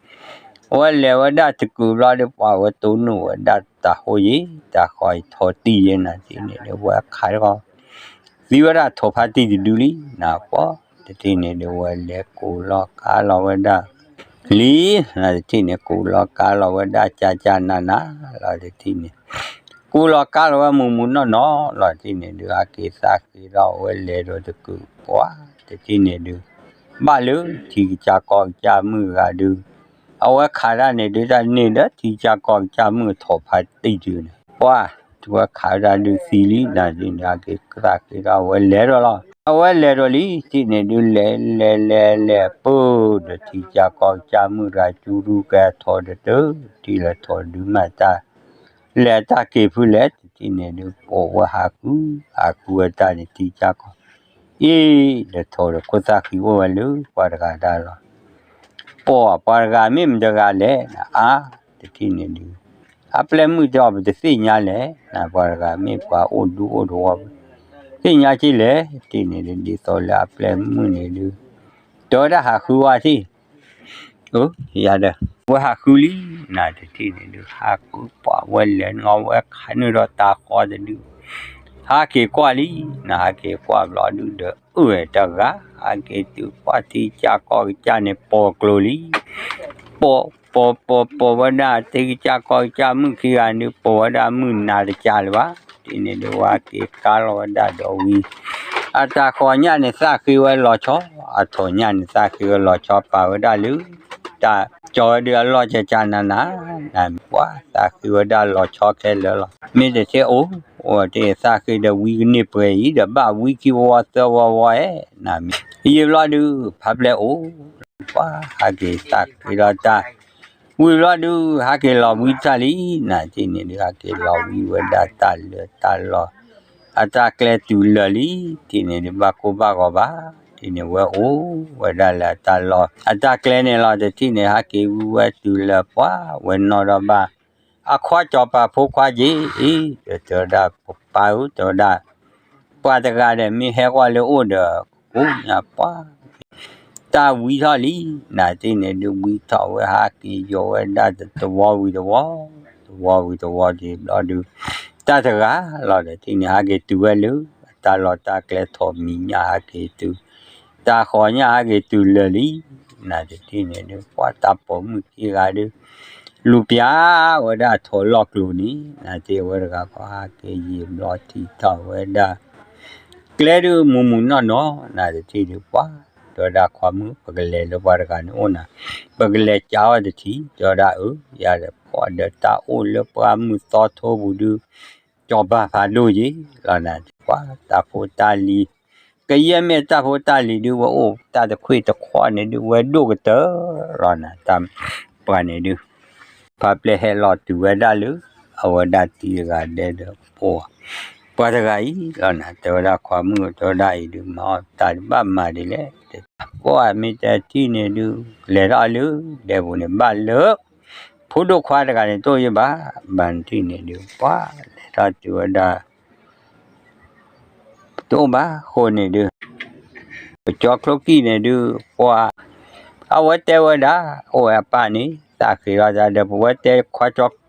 ဝဲလဲၤဝဲဒၣ်တကုာ်ဘျီဒုး ပှၤဝဲတိၢ်နီၣ်ဝဲဒၣ်တၢ်ဟိယ့ၣ် တၢ်ဃီအံၤထီတံၢ်ယ့ၣ် နၤတထံၣ်န့ၣ်ဒုး ဝဲခးတခီ သံဝဲဒၣ်ထိးဖါတံၢ်တဒုလံ နၤပှၤတထံၣ်န့ၣ်ဒုး ဝဲလဲၤကူးလီၤကါလီၤဝဲဒၣ် လံ နၤတထံၣ်န့ၣ် ကူးလီၤကါလီၤဝဲဒၣ် ကၢ်ကၢ်နးနးလီၤတထံၣ်န့ၣ် ကူးလီၤကါလီၤဝဲမုၢ်မုၢ်နီၢ်နီၢ်လီၤတထံၣ်န့ၣ်ဒုး အက့ၤသးဃ့ဒီးဝဲလဲၤဒီးတကုာ် ပှၤတထံၣ်န့ၣ်ဒုး ဘၣ်လၢထံကစၢ်ကီၢ်ကစၢ်မုၣ်တဂၤဒုး အဝဲခးဒၣ်န့ၣ်ဒုး တၢ်န့ၢ်ဒီးထံကစၢ်ကီၢ်ကစၢ်မုၣ်ထိးဖါတံၢ်ဒုးန့ၣ် ပှၤ ဝဲခးဒၣ်ဒုးသံလံ နၤတထံၣ်န့ၣ် အက့ၤသးဃ့ဒီးဝဲလဲၤဒီးလီၤ အဝဲလဲၤဒီးလံ တထံၣ်န့ၣ်ဒုး လဲၤလဲၤလဲၤလဲၤ ပၢၢ်ဒီးထံကစၢ်ကီၢ်ကစၢ်မုၣ်တဂၤ ကၠူရူၢ်ကဲထီဒီးတၢ် ထံၣ်လၢထိးဒုးမးတၢ် လဲၤတၢ်က့ၤဖုလဲၣ် တထံၣ်န့ၣ်ဒုး ပိာ်ဝဲဟးဃု ဟးဃုဝဲတၢ်န့ၣ် ထံကစၢ်ကီၢ် အ့ၣ် လဲၤထိးဒီး ခိၣ်သၣ်ဃံအိၣ်ဝဲလၢပှၤတဂၤဒၣ်လီၤ ပှၤ ပှၤတဂၤမ့ၢ်မတဂၤလဲၣ် အါ တထံၣ်န့ၣ်ဒုး အပျဲၢ်မုၣ်တဲအီၤ ပတသ့ၣ်ညါလဲၣ်, နပှၤတဂၤမ့ၢ်ပှၤအိၣ်ဒူအိၣ်သဝီ, သ့ၣ်ညါက့လဲၣ်, တထံၣ်န့ၣ်ဒ်သိးလၢအပျဲၢ်မုၣ်န့ၣ်ဒုး တဲဝဲဒၣ်ဟးဃုဝဲတထံၣ် အၢ ယၤဒီး ဝဲဟးဃုလံ, နတထံၣ်န့ၣ်ဒုး ဟးဃုပှၢ်ဝဲလဲၤနီၣ်ဝဲခးနုာ်ဒီးတၢ်ဃီတဒု, ဟးက့ၤကွၢ်လံ, နဟးက့ၤကွၢ်ဘျီဒုးဒီး အၢတဂၤ ဟးက့ၤတုၤပှၢ်ထံကစၢ်ကီၢ်ကစၢ်န့ၣ် ပိာ်ကျိၤလံ, ပိာ် ပိာ် ပိာ် ပိာ်ဝဲဒၣ်ထံကစၢ်ကီၢ်ကစၢ်မုၣ်ခံဂၤဒုး ပိာ်ဝဲဒၣ်မုၢ်နၤတကးလၢၤဘၣ်, တထံၣ်န့ၣ်ဒုး ဝဲဟးက့ၤကါလီၤဝဲဒၣ်ဒီးဝံ အတၢ်ဃီညၣ်န့ၣ်သၣ်ဃ့ဝဲလီၤဆီ, အထိးညၣ်န့ၣ် သၣ်ဃ့ဝဲလီၤဆီ ပာ်ဝဲဒၣ်လၢ တၢ်ကၠီၤဝဲဒုးအလီၢ်ကကနၤနၤ, နမ့ၢ်ကွၢ်သၣ်ဃ့ဝဲဒၣ်လီၤဆီခဲလၢာ်လီၤ. မ့ၢ်တထံၣ်အိၣ် အိၣ်တ့ၢ်သၣ်ဃ့ဒီးဝံကန့ၢ်ပှဲၤအံၤဒီး ဘၣ်ဝံခံဝီဝီသၢဝီဝီဧဲ, နမ့ၢ်ယံာ်ဘျီဒုး ဖးပျဲၢ်အိၣ် ပှၤဟးက့ၤသၣ်ဃ့ဒီးတၢ် ဝံၤဘျီဒုး ဟးက့ၤလီၤဝံတၢ်လံ, နတထံၣ်န့ၣ်ဒုး ဟးက့ၤလီၤဝံဝဲဒၣ်တၢ်လၢတၢ်လီၢ် အတၢ်ကျဲတုၤလၢာ်လံ, တထံၣ်န့ၣ်ဒုး ဘၣ်ကိၢ်ဘၣ်ဂီၤဘၣ်, တထံၣ်န့ၣ်ဝဲအိၣ်ဝဲဒၣ်လၢတၢ်လီၢ် အတၢ်ကျဲန့ၣ်လီၤ, တထံၣ်န့ၣ် ဟးက့ၤဝံဝဲတုၤလၢာ်ပှၤဝဲနီၣ်ဒီးဘၣ် အခွါကၠီၤပၤဖိခွါက့ၤအံၤ, တဲဝဲဒၣ်ပပၢ်ဧၢ တဲဝဲဒၣ် ပှၤတဂၤဒီးမ့ၢ်ဟဲကွၢ်လၢအိၣ်ဒီး ကိးညါပှၤ တၢ်ဝံထီၣ်လံ, နတထံၣ်န့ၣ်ဒုး ဝံထီၣ်ဝဲဟးက့ၤယိာ်ဝဲဒၣ်တဝီဝံၤတဝီ, တဝီဝံၤတဝီက့ၤဘျီဒုး တၢ်တဂၤလီၤ, တထံၣ်န့ၣ် ဟးက့ၤတုၤဝဲလၢ တၢ်လီၢ်တၢ်ကျဲထိးမံၤညၣ်ဟးက့ၤတုၤ, တၢ်ဃီညၣ်ဟးက့ၤတုၤလၢာ်လံ, နတထံၣ်န့ၣ်ဒုး ပှၤတၢ်ပိာ်မုၣ်ခံဂၤဒုး လူၤပျၢ်ဝဲဒၣ်ထိးလီၢ်ကျိၤန့ၣ်, နတထံၣ်ဝဲတဂၤဃီဟးက့ၤယံာ်ဘျီထံၣ်ထီၣ်ဝဲဒၣ် ကျဲဒုးမုာ်မုာ်နီၢ်နီၢ်, နတထံၣ်ဒုးပှၤ တဲဝဲဒၣ်ခွါမုၣ် ပကလဲၤလၢပှၤတဂၤန့ၣ်အိၣ်နၤ, ပကလဲၤကးအီၣ်တထံၣ်, တဲဝဲဒၣ်အၢ ယၤဒီးဖီၣ်ဒီးတၢ်အိၣ်လၢပှၢ်မုၢ်သီထိပူၤဒုး ကၠီၤပၤဖးဒိၣ်က့ၤလီၤ, နပှၤတၢ်ဖိတၢ်လံၤ ကယဲၢ်မ့ၢ်တၢ်ဖိတၢ်လံၤဒုး ဝဲအိၣ်တၢ်တခွ့ၣ်တခွီန့ၣ်ဒုး ဝဲဒိၣ်ကတၢၢ်လီၤနၤ, တၢ်ပှၤန့ၣ်ဒုး ဖးပျဲၢ်ဟဲလီၤတုၤဝဲဒၣ်လၢ အဝဲဒၣ်တံၤတဂၤဒဲဒီး ပှၤတဂၤအံၤလီၤနၤ, တဲဝဲဒၣ်ခွါမုၣ် တဲဝဲဒၣ်အံၤဒုး မၤအီၣ်တၢ်ဒုးဘၣ်မၤဒ်လဲၣ်, ပှၤမ့ၢ်တထံၣ်န့ၣ်ဒုး လဲၤထီၣ်လၢဒဲပူၤန့ၣ် ဘၣ်လၢ ဖိဒိၣ်ခွါတဂၤန့ၣ်တအိၣ်ယံၤဘၣ်, ဘၣ်နထံၣ်န့ၣ်ဒုး ပှၤလဲၤထီၣ်တုၤဝဲဒၣ် တအိၣ်ဘၣ်အဃိန့ၣ်ဒုး ပကၠီချိၣ်ကံၣ်န့ၣ်ဒုး ပှၤ အဝဲတဲဝဲဒၣ် အိၣ်ဝဲအပၢ်န့ၣ် သးဃ့ထီၣ်တၢ်ဒီး ပဝဲတဲခွါကၠီ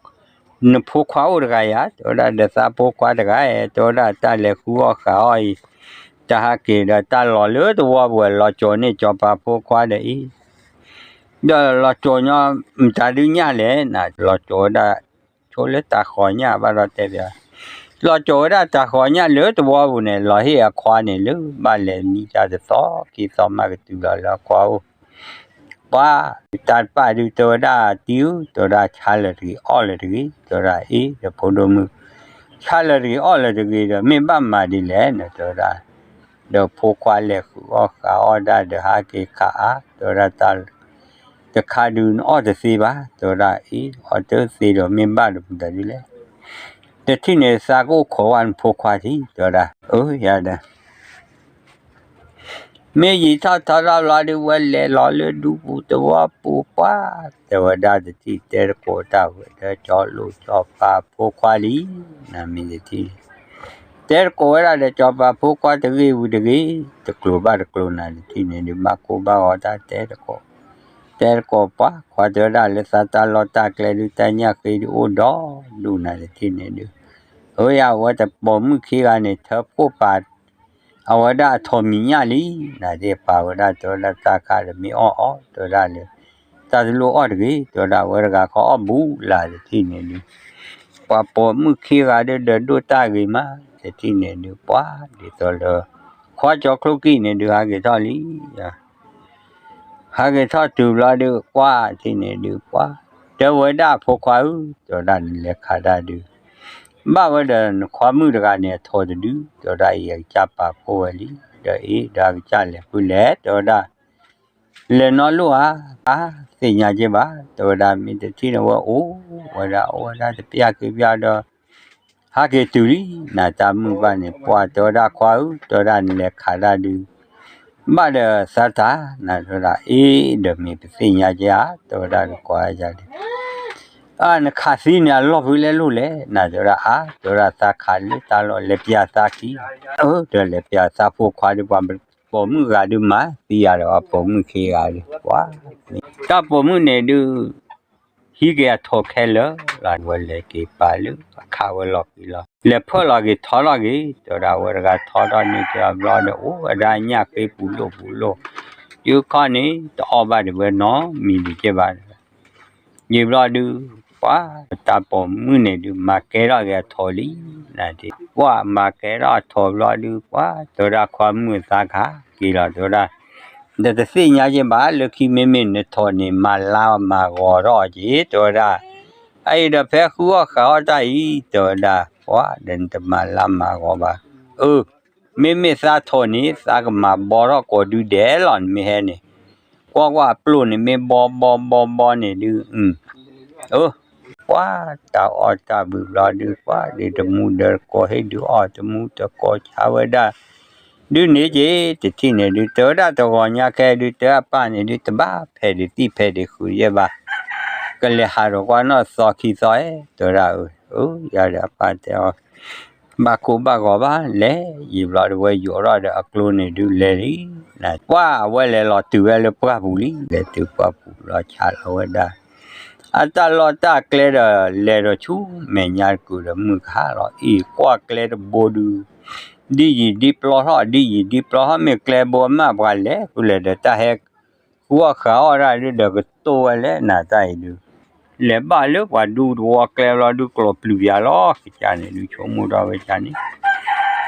နဖိခွါအိၣ်တဂၤယၤ တဲဝဲဒၣ် ဒီးသးဖိခွါတဂၤဧၢ တဲဝဲဒၣ်တၢ်လဲၤဃုအီၣ်ဃုအီၣ်အံၤ တၢ်ဟးက့ၤဒီးတၢ်လီၤလၢသဝီပူၤ လီၤကၠိၤန့ၢ်ကၠီၤပၤဖိခွါဒီးအံၤ ဒီးလီၤကၠိၤညီ မတၤဒုးညၣ်လဲၣ် နလီၤကၠိၤဝဲဒၣ် ဆိလၢတၢ်ဃီၤညၣ်ဘၣ်ဒီးတဲပၠး လီၤကၠိၤဝဲဒၣ်တၢ်ဃီၤညၣ်လၢသဝီပူၤန့ၣ် လီၤဟ့ၣ်အခွါန့ၣ်လၢ ဘၣ်လဲၤမံတၢ်တသီခံသီမးကတုၤလီၤလၢအခွါအိၣ် ပှၤ တၢ်တပာ်ဒုးတဲဝဲဒၣ်တံၤဧၢ တဲဝဲဒၣ်ဆါလၢၤတဂ့ၤ အီၣ်လၢၤတဂ့ၤ တဲဝဲဒၣ်အ့ၣ် ဒီးဖိဒိၣ်မုၣ် ဆါလၢၤတဂ့ၤ အီၣ်လၢၤတဂ့ၤဒီး မ့ၢ်ဘၣ်မၤဒ်လဲၣ်န့ၣ် တဲဝဲဒၣ် ဒီးဖိခွါလဲၤဃုအီၣ်ဃုအီၣ်ဒၣ်ဒီးဟးက့ၤခးအါ တဲဝဲဒၣ်တၢ် တခါဒုးနအီၣ်တသ့ဘၣ် တဲဝဲဒၣ်အ့ၣ် အီၣ်တသ့ဒီးမ့ၢ်ဘၣ်ဒီးမတၤဒ်လဲၣ် တထံၣ်န့ၣ်သးကအိၣ်ခိးဝဲနဖိခွါထံ တဲဝဲဒၣ် အၢ ယၤဒီး မ့ၢ်ယံာ်ထီၣ်ထီထီၣ်ဘျီဒုး ဝဲလဲၤလီၤလၢဒူပူၤသဝီပူၤပှၤ တဲဝဲဒၣ်တထံၣ်တဲသကိးတၢ်ဝဲဒီးကၠီၤလိာ်ကၠီၤပၤဖိခွါလံ နမ့ၢ်တထံၣ်န့ၣ် တဲသကိးဝဲဒၣ်ဒီးကၠီၤပၤဖိခွါတဂ့ၤဝံၤတဂ့ၤ တကျိၤဘၣ်တကျိၤနၤတထံၣ်န့ၣ်ဒုး ဘၣ်ကိၢ်ဘၣ်ဂီၤတၢ်တဲသကိး တဲသကိးပှၤ ခွါတဲဝဲဒၣ်လၢသးတၢ်လီၢ်တၢ်ကျဲဒုးတၢ်ညၣ်ဃ့ဒုးအိၣ်ဒီးဒူၣ်နၤတထံၣ်န့ၣ်ဒုး အဝဲယၤဝဲတပိာ်မုၣ်ခံဂၤန့ၣ် ထၢဖှိၣ်ပာ် အဝဲဒၣ်အထိးမံၤညၣ်လံ နဒဲးပာ်ဝဲဒၣ်တဲဝဲဒၣ်တၢ်ခါဒီးမ့ၢ်အီၣ်အီၤ တဲဝဲဒၣ်လၢ တၢ်တလိၣ်အီၣ်တဂ့ၤ တဲဝဲဒၣ်ဝဲတဂၤခီအီၣ်ဘူးလၢ်တထံၣ်န့ၣ်ဒုး ပှၤပိာ်မုၣ်ခံဂၤဒုးဒီးဒိၣ်တၢ်ဂ့ၤမး တထံၣ်န့ၣ်ဒုး ပှၤဒ်သိးလၢ ခွါကၠီချိၣ်ကံၣ်န့ၣ်ဒုး ဟးက့ၤထီၣ်လံ ဟးက့ၤထီၣ်တုၤဘျီဒုး ကွၢ်ထံၣ်န့ၣ်ဒုး ပှၤ တဲဝဲဒၣ်ဖိခွါဧၢ တဲဝဲဒၣ်နလဲၤခးတၢ်ဒုး ဘၣ်ဝဲဒီးနခွါမုၣ်တဂၤန့ၣ် အထိးတဒု တဲဝဲဒၣ်အံၤအကစၢ်ပာ်ဖှိၣ်ဝဲလံ ဒီးအ့ၣ် ဒီးအကစၢ်လဲၤဖုလဲၣ် တဲဝဲဒၣ် လဲၤနီၣ်လိၣ်ဧါ တသ့ၣ်ညါက့ဘၣ် တဲဝဲဒၣ်မ့ၢ်တထံၣ်န့ၣ်ဝဲအိၣ်ဝဲဒၣ်အိၣ်ဝဲဒၣ်တပျၢ်ခံပျၢ်ဒီး ဟးက့ၤတုၤလံ နတၢ်မုၢ်ဘၣ်န့ၣ် ပှၤတဲဝဲဒၣ်ခွါဧၢ တဲဝဲဒၣ်နလဲၤခးတၢ်ဒုး ဘၣ်ဒီးသးတၢ် နတဲဝဲဒၣ်အ့ၣ် ဒီးမ့ၢ်ပသ့ၣ်ညါက့ဧါ တဲဝဲဒၣ်ဒီးကွၢ်ယၤလံ အၢ နခးသံန့ၣ် အလီၢ်ဖဲလဲၣ်လိၣ်လဲၣ် နၤ တဲဝဲဒၣ် အါ တဲဝဲဒၣ် သးခးလၢတၢ်လီၢ် လဲၤပျးသးခံ, အၢ တဲ လဲၤပျးသးဖိခွါဒီး ပှၤပိာ်မုၣ်ဂၤဒုးမၤသံယၤဒီး အပိာ်မုၣ်ခံဂၤဒုး ပှၤ တၢ်ပိာ်မုၣ်န့ၣ်ဒုး ဟံးက့ၤအထိးခဲလၢာ်လီၤ ဝဲလဲၤက့ၤပာ်လၢအခးဝဲလီၤကွံာ်လီၤ လဲၤဖၢလီၤက့ၤထီလီၤက့ၤ တဲဝဲဒၣ် အဝဲတဂၤထီထီၣ်န့ၢ်က့ၤအဘျီဒီး အိၣ်ဝဲဒၣ်ညၣ်ဃ့ပူၤလိၣ်ပူၤလိၣ်, တုၤခီန့ၣ် တအီၣ်ဘၣ်ဒံးဝဲနီတမံၤဒံးကဲဘၣ် ယံာ်ဘျီဒုး ပှၤတၢ်ပိာ်မုၣ်န့ၣ်ဒုး မၤကဲထီၣ်က့ၤအထိးလံ, နၤ ပှၤမၤကဲထီၣ်အထိးဘျီဒုး ပှၤ တဲဝဲဒၣ် ခွါမုၣ်သးခးက့ၤလီၤ တဲဝဲဒၣ် ဒီးတသ့ၣ်ညါက့ၤဘၣ် လၢခံမ့မ့ၢ်နထိးန့ၣ် မၤလါမၤဂီၤထီၣ်က့ၤ တဲဝဲဒၣ်, အအံၤဒီးဖဲဃုအီၣ်ဃးအီၣ်တၢ်အံၤ တဲဝဲဒၣ် ပှၤ ဒီးနတမၤလါမၤဂီၤဘၣ်, အၢ မ့မ့ၢ်သးထိးန့ၣ် သးကမၤဘီထီၣ်ကိးဒုဒဲးလီၤ နမ့ၢ်ဟဲန့ၣ်, ကွၢ်ကွၢ်အပျိၢ်န့ၣ် မ့ၢ်ဘီဘီဘီဘီန့ၣ်ဒုး အၢ ပှၤတၢ်အီၣ်တၢ်ဘုးဘျီဒုး ပှၤဒုးတမူဒီးတကိး ဟ့ၣ်ဒုးအီၣ်တမူတကိး ဆါဝဲဒၣ် ဒုးန့ၣ်က့ၤ တထံၣ်န့ၣ်ဒုး တဲဝဲဒၣ်တဂီၤညါခဲဒုး တဲအပၢ်န့ၣ်ဒုး တဘၣ်ဖဲးဒံးသံၣ်ဖဲးဒံးဃုာ်ယဲၢ်ဘၣ်, ကလဲၤဟးဒီးကွၢ်နီၣ်သီခံသီဧဲ တဲဝဲဒၣ်, အၢ ယၤဒီးအပၢ်တဲအီၤ ဘၣ်ကိၢ်ဘၣ်ဂီၤဘၣ်လဲၣ်, ယံာ်ဘျီဒုးဝဲယိးထီၣ်ဒီးအကျိန့ၣ်ဒုးလဲၤလံ, ပှၤအဝဲလဲၤလီၤတုၤဝဲလၢပှၢ်ပူၤလံ လဲၤတုၤပှၢ်ပူၤလီၤ ဆါလီၤဝဲဒၣ် အတၢ်လီၢ်တၢ်ကျဲဒီး လဲၤဒီးဆူမဲာ်ညါတကုာ်ဒီး မုၢ်ကဟါလီၤ အံၤကွၢ်ကျဲတဘိဒုး ဒ်ယံာ်ဒ်ပျီထီၣ် ဒ်ယံာ်ဒ်ပျီထီၣ် မ့ၢ်ကျဲဘိအမၢ်ပှၤလဲၤဃုလဲၤဒီး တၢ်ဟဲဃုအီၣ်ဃးအီၣ်တၢ်ဒုးဒီး ကတိၢ်ဝဲလဲၣ် နၤ တၢ်အံၤဒုး လဲၤဘၣ်လၢပှၤဒူသဝီကျဲဘျီဒုး ကျိးပျုၤပၠးလီၤ ကစၢ်န့ၣ်ဒုး ဆိကမိၣ်ထီၣ်ဝဲကန့ၣ်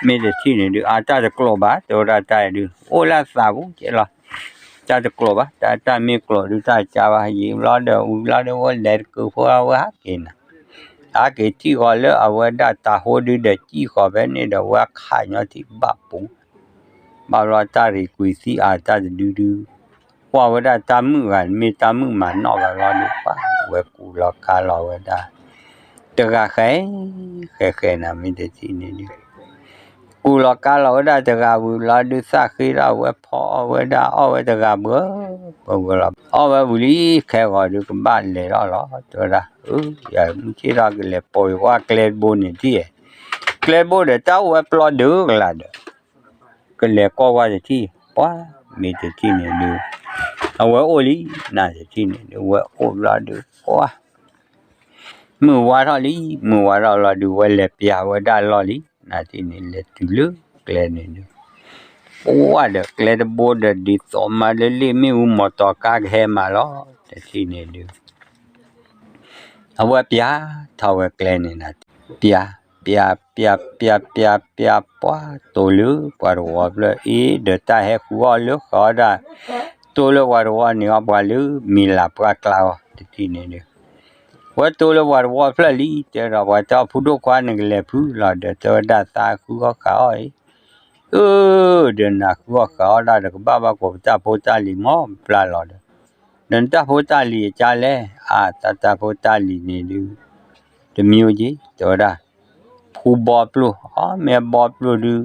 မ့ၢ်တထံၣ်န့ၣ်ဒုး အါ တၢ်တကျိးဘၣ် တဲဝဲဒၣ် တၢ်အံၤဒုး အိၣ်လၢသးပူၤကဲလီၤ တၢ်တကျိးဘၣ် တၢ်တၢ်မ့ၢ်ကျိးဒုး တၢ်ကါဘၣ် ယံာ်ဘျီဒီး ဝံၤဘျီဒီး ဝဲလဲၤတကုာ်ဖိအဝဲဟးက့ၤနၤ ဟးက့ၤထံၣ်ဃီၤလၢအဝဲဒၣ်တၤဟိဒုးဒီး စံၣ်ဃီၤဖဲန့ၣ်ဒီး ဝဲခးညီထံၣ်ဘၣ်ပူၤ ဘၣ်ဘျီတၢ်ရံးကွံာ်သံအါ တၢ်တဒုဒု ကွၢ်ဝဲဒၣ်တၢ်မုၣ်ဂၤ မ့ၢ်တၢ်မုၣ်မၤနီၣ်ဘၣ်ဘျီဒုး ပှၤဝဲကူလီၤကါလီၤဝဲဒၣ် တဂၤဃဲ ဃဲဃဲနၤ မ့ၢ်တထံၣ်န့ၣ်ဒုး ကူလီၤကါလီၤဝဲဒၣ်တဂၤဝံၤလီၤဒုး သၣ်ဃ့ထီၣ်ဝဲဖီအီၣ်ဝဲဒၣ် အီၣ်ဝဲတဂၤဘၣ် ပဝဲလီၤ အီၣ်ဝဲဝံၤလံ ခဲဂီၤဒုး ကဘၣ်လဲၤထီၣ်လီၤ တဲဝဲဒၣ် အၢ ယမုၢ်ဆ့ၣ်ထီၣ်ကလဲၤပိာ်ကွၢ်ကျဲတဘိန့ၣ်ထံၣ် ကျဲတဘိဒီး တၢ်အိၣ်ဝဲပျီဒုးကလာ်ဒီး ကလဲၤကွၢ်ကွၢ်တထံၣ် ပှၤ မ့ၢ်တထံၣ်န့ၣ်ဒုး အဝဲအိၣ်လံ နၤ တထံၣ်န့ၣ်ဒုး ဝဲအိၣ်ဘျီဒုး ပှၤ မုၢ်ဝါထီၣ်လံ မုၢ်ဝါထီၣ်လီၤဒုး ဝဲလဲၤပျးဝဲဒၣ်လီၢ်လံ နၤထံၣ်န့ၣ် လဲၤတုၤလၢကျဲန့ၣ်ဒုး ပှၤဒီးကျဲတဘိဒီး ဒ်သိးမးလၢလ့ၣ်မ့ၣ်အူ မီၢ်တီၤကါကဟဲမးလီၤ တထံၣ်န့ၣ်ဒုး အဝဲပျးထီၣ်ဝဲကျဲန့ၣ်နၤ ပျး ပျး ပျး ပျး ပျး ပျး ပှၤတိၢ်လၢပှၤတဝီဖျၢၣ်အံၤ ဒီးတၢ်ဟဲဃုအီၣ်လၢဃးအီၣ်ဒၣ် တိၢ်လၢပှၤတဝီန့ၣ်အီၤ ပှၤလၢမံၤလၤပှၢ်ကျါအီၤ တထံၣ်န့ၣ်ဒုး ဝဲတိၢ်လၢပှၤတဝီဖျၢၣ်လံ တဲဒီးပှၤတဲအီၤ ဖုဒိၣ်ခွါ နကလဲၤဖုလီၤဒီး တဲဝဲဒၣ်သးဃုအီၣ်ဃးအီၣ်အံၤ အၢ ဒီးနၤဃုအီၣ်ဃးအီၣ်ဒၣ်ဒီး ကဘၣ်ဘၣ်ကိးပတၢ်ဖိတၢ်လံၤမ့ၢ်ပျၢ်လီၤဒီး ဒီးနတၢ်ဖိတၢ်လံၤအကါလဲၣ် အါ တၢ်တၢ်ဖိတၢ်လံၤန့ၣ်ဒုး တမံၤက့ တဲဝဲဒၣ် ဖူဘီပျိၢ် အီ မ့ၢ်ဘီပျိၢ်ဒုး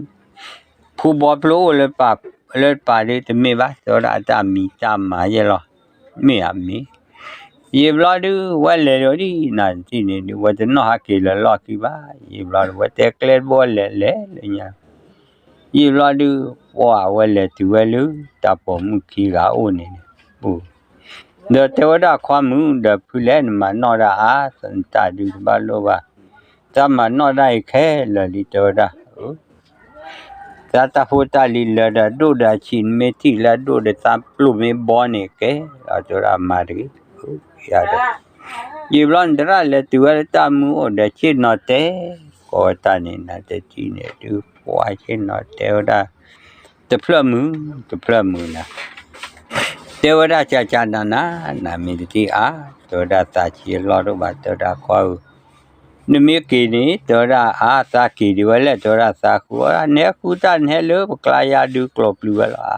ဖူဘီပျိၢ်အိၣ်လၢ လၢတပၤဒုးတမ့ၢ်ဘၣ် တဲဝဲဒၣ် အတၢ်မံၤတၢ်မၤယဲၢ်လီၤ မ့ၢ်ဧါမ့ၢ် ယံာ်ဘျီဒုး ဝဲလဲၤဒီးဒ်နၤတထံၣ်န့ၣ်ဒုး ဝဲတနီၣ်ဟးက့ၤလၢလီၢ်ခံဘၣ် ယံာ်ဘျီဒုး ဝဲတဲကျဲတဘိလဲၤလဲၤလၢညါ ယံာ်ဘျီဒုး ပှၤဝဲလဲၤတုၤဝဲလၢ တၢ်ပိာ်မုၣ်ခံဂၤအိၣ်န့ၣ် ဒီးတဲဝဲဒၣ် ခွါမုၣ် ဒီးဖုလဲၣ်နမၤနီၣ်ဒၣ်အါ နတၢ်ဒုးတဘၣ်လိၣ်ဘၣ် တၢ်မၤနီၣ်ဒၣ်အံၤခဲလၢာ်လံ တဲဝဲဒၣ် တၢ်တၢ်ဖိတၢ်လံၤလၢာ်ဒီး အဒိၣ်ဒီးအဆံး နမ့ၢ်ထံၣ်လၢအဒိၣ်ဒီးတၢ်ပျိၢ်မ့ၢ်ဘီန့ၣ်ကဲ အတဲဝဲဒၣ်မၤတဂ့ၤ ယၤဒီး ယံာ်ဘျီနသရၣ်လဲၤတုၤဝဲလၢတၢ်မုၢ်အိၣ်ဒီး ဆ့ၣ်နီၤတဲ ကိးဝဲတၢ်န့ၣ် နၤတထံၣ်န့ၣ်ဒုး ပှၤဆ့ၣ်နီၤတဲဝဲဒၣ် တဖျၢၣ်မုၢ် တဖျၢၣ်မုၢ်နၤ တဲဝဲဒၣ် ကၢ်ကၢ်နၤနၤ နၤမ့ၢ်တထံၣ်အါ တဲဝဲဒၣ် သးဆံးအလီၢ်တအိၣ်ဘၣ် တဲဝဲဒၣ် ခွါဧၢ နမ့ၢ်က့ၤန့ၣ် တဲဝဲဒၣ် အါ သးက့ၤဒံးဝဲလဲၣ် တဲဝဲဒၣ် သးဃုအီၣ် နဟဲဃုတၢ်နဟဲလၢပကျါယါဒုး ကျိးပျုၤဝဲလီၤဧါ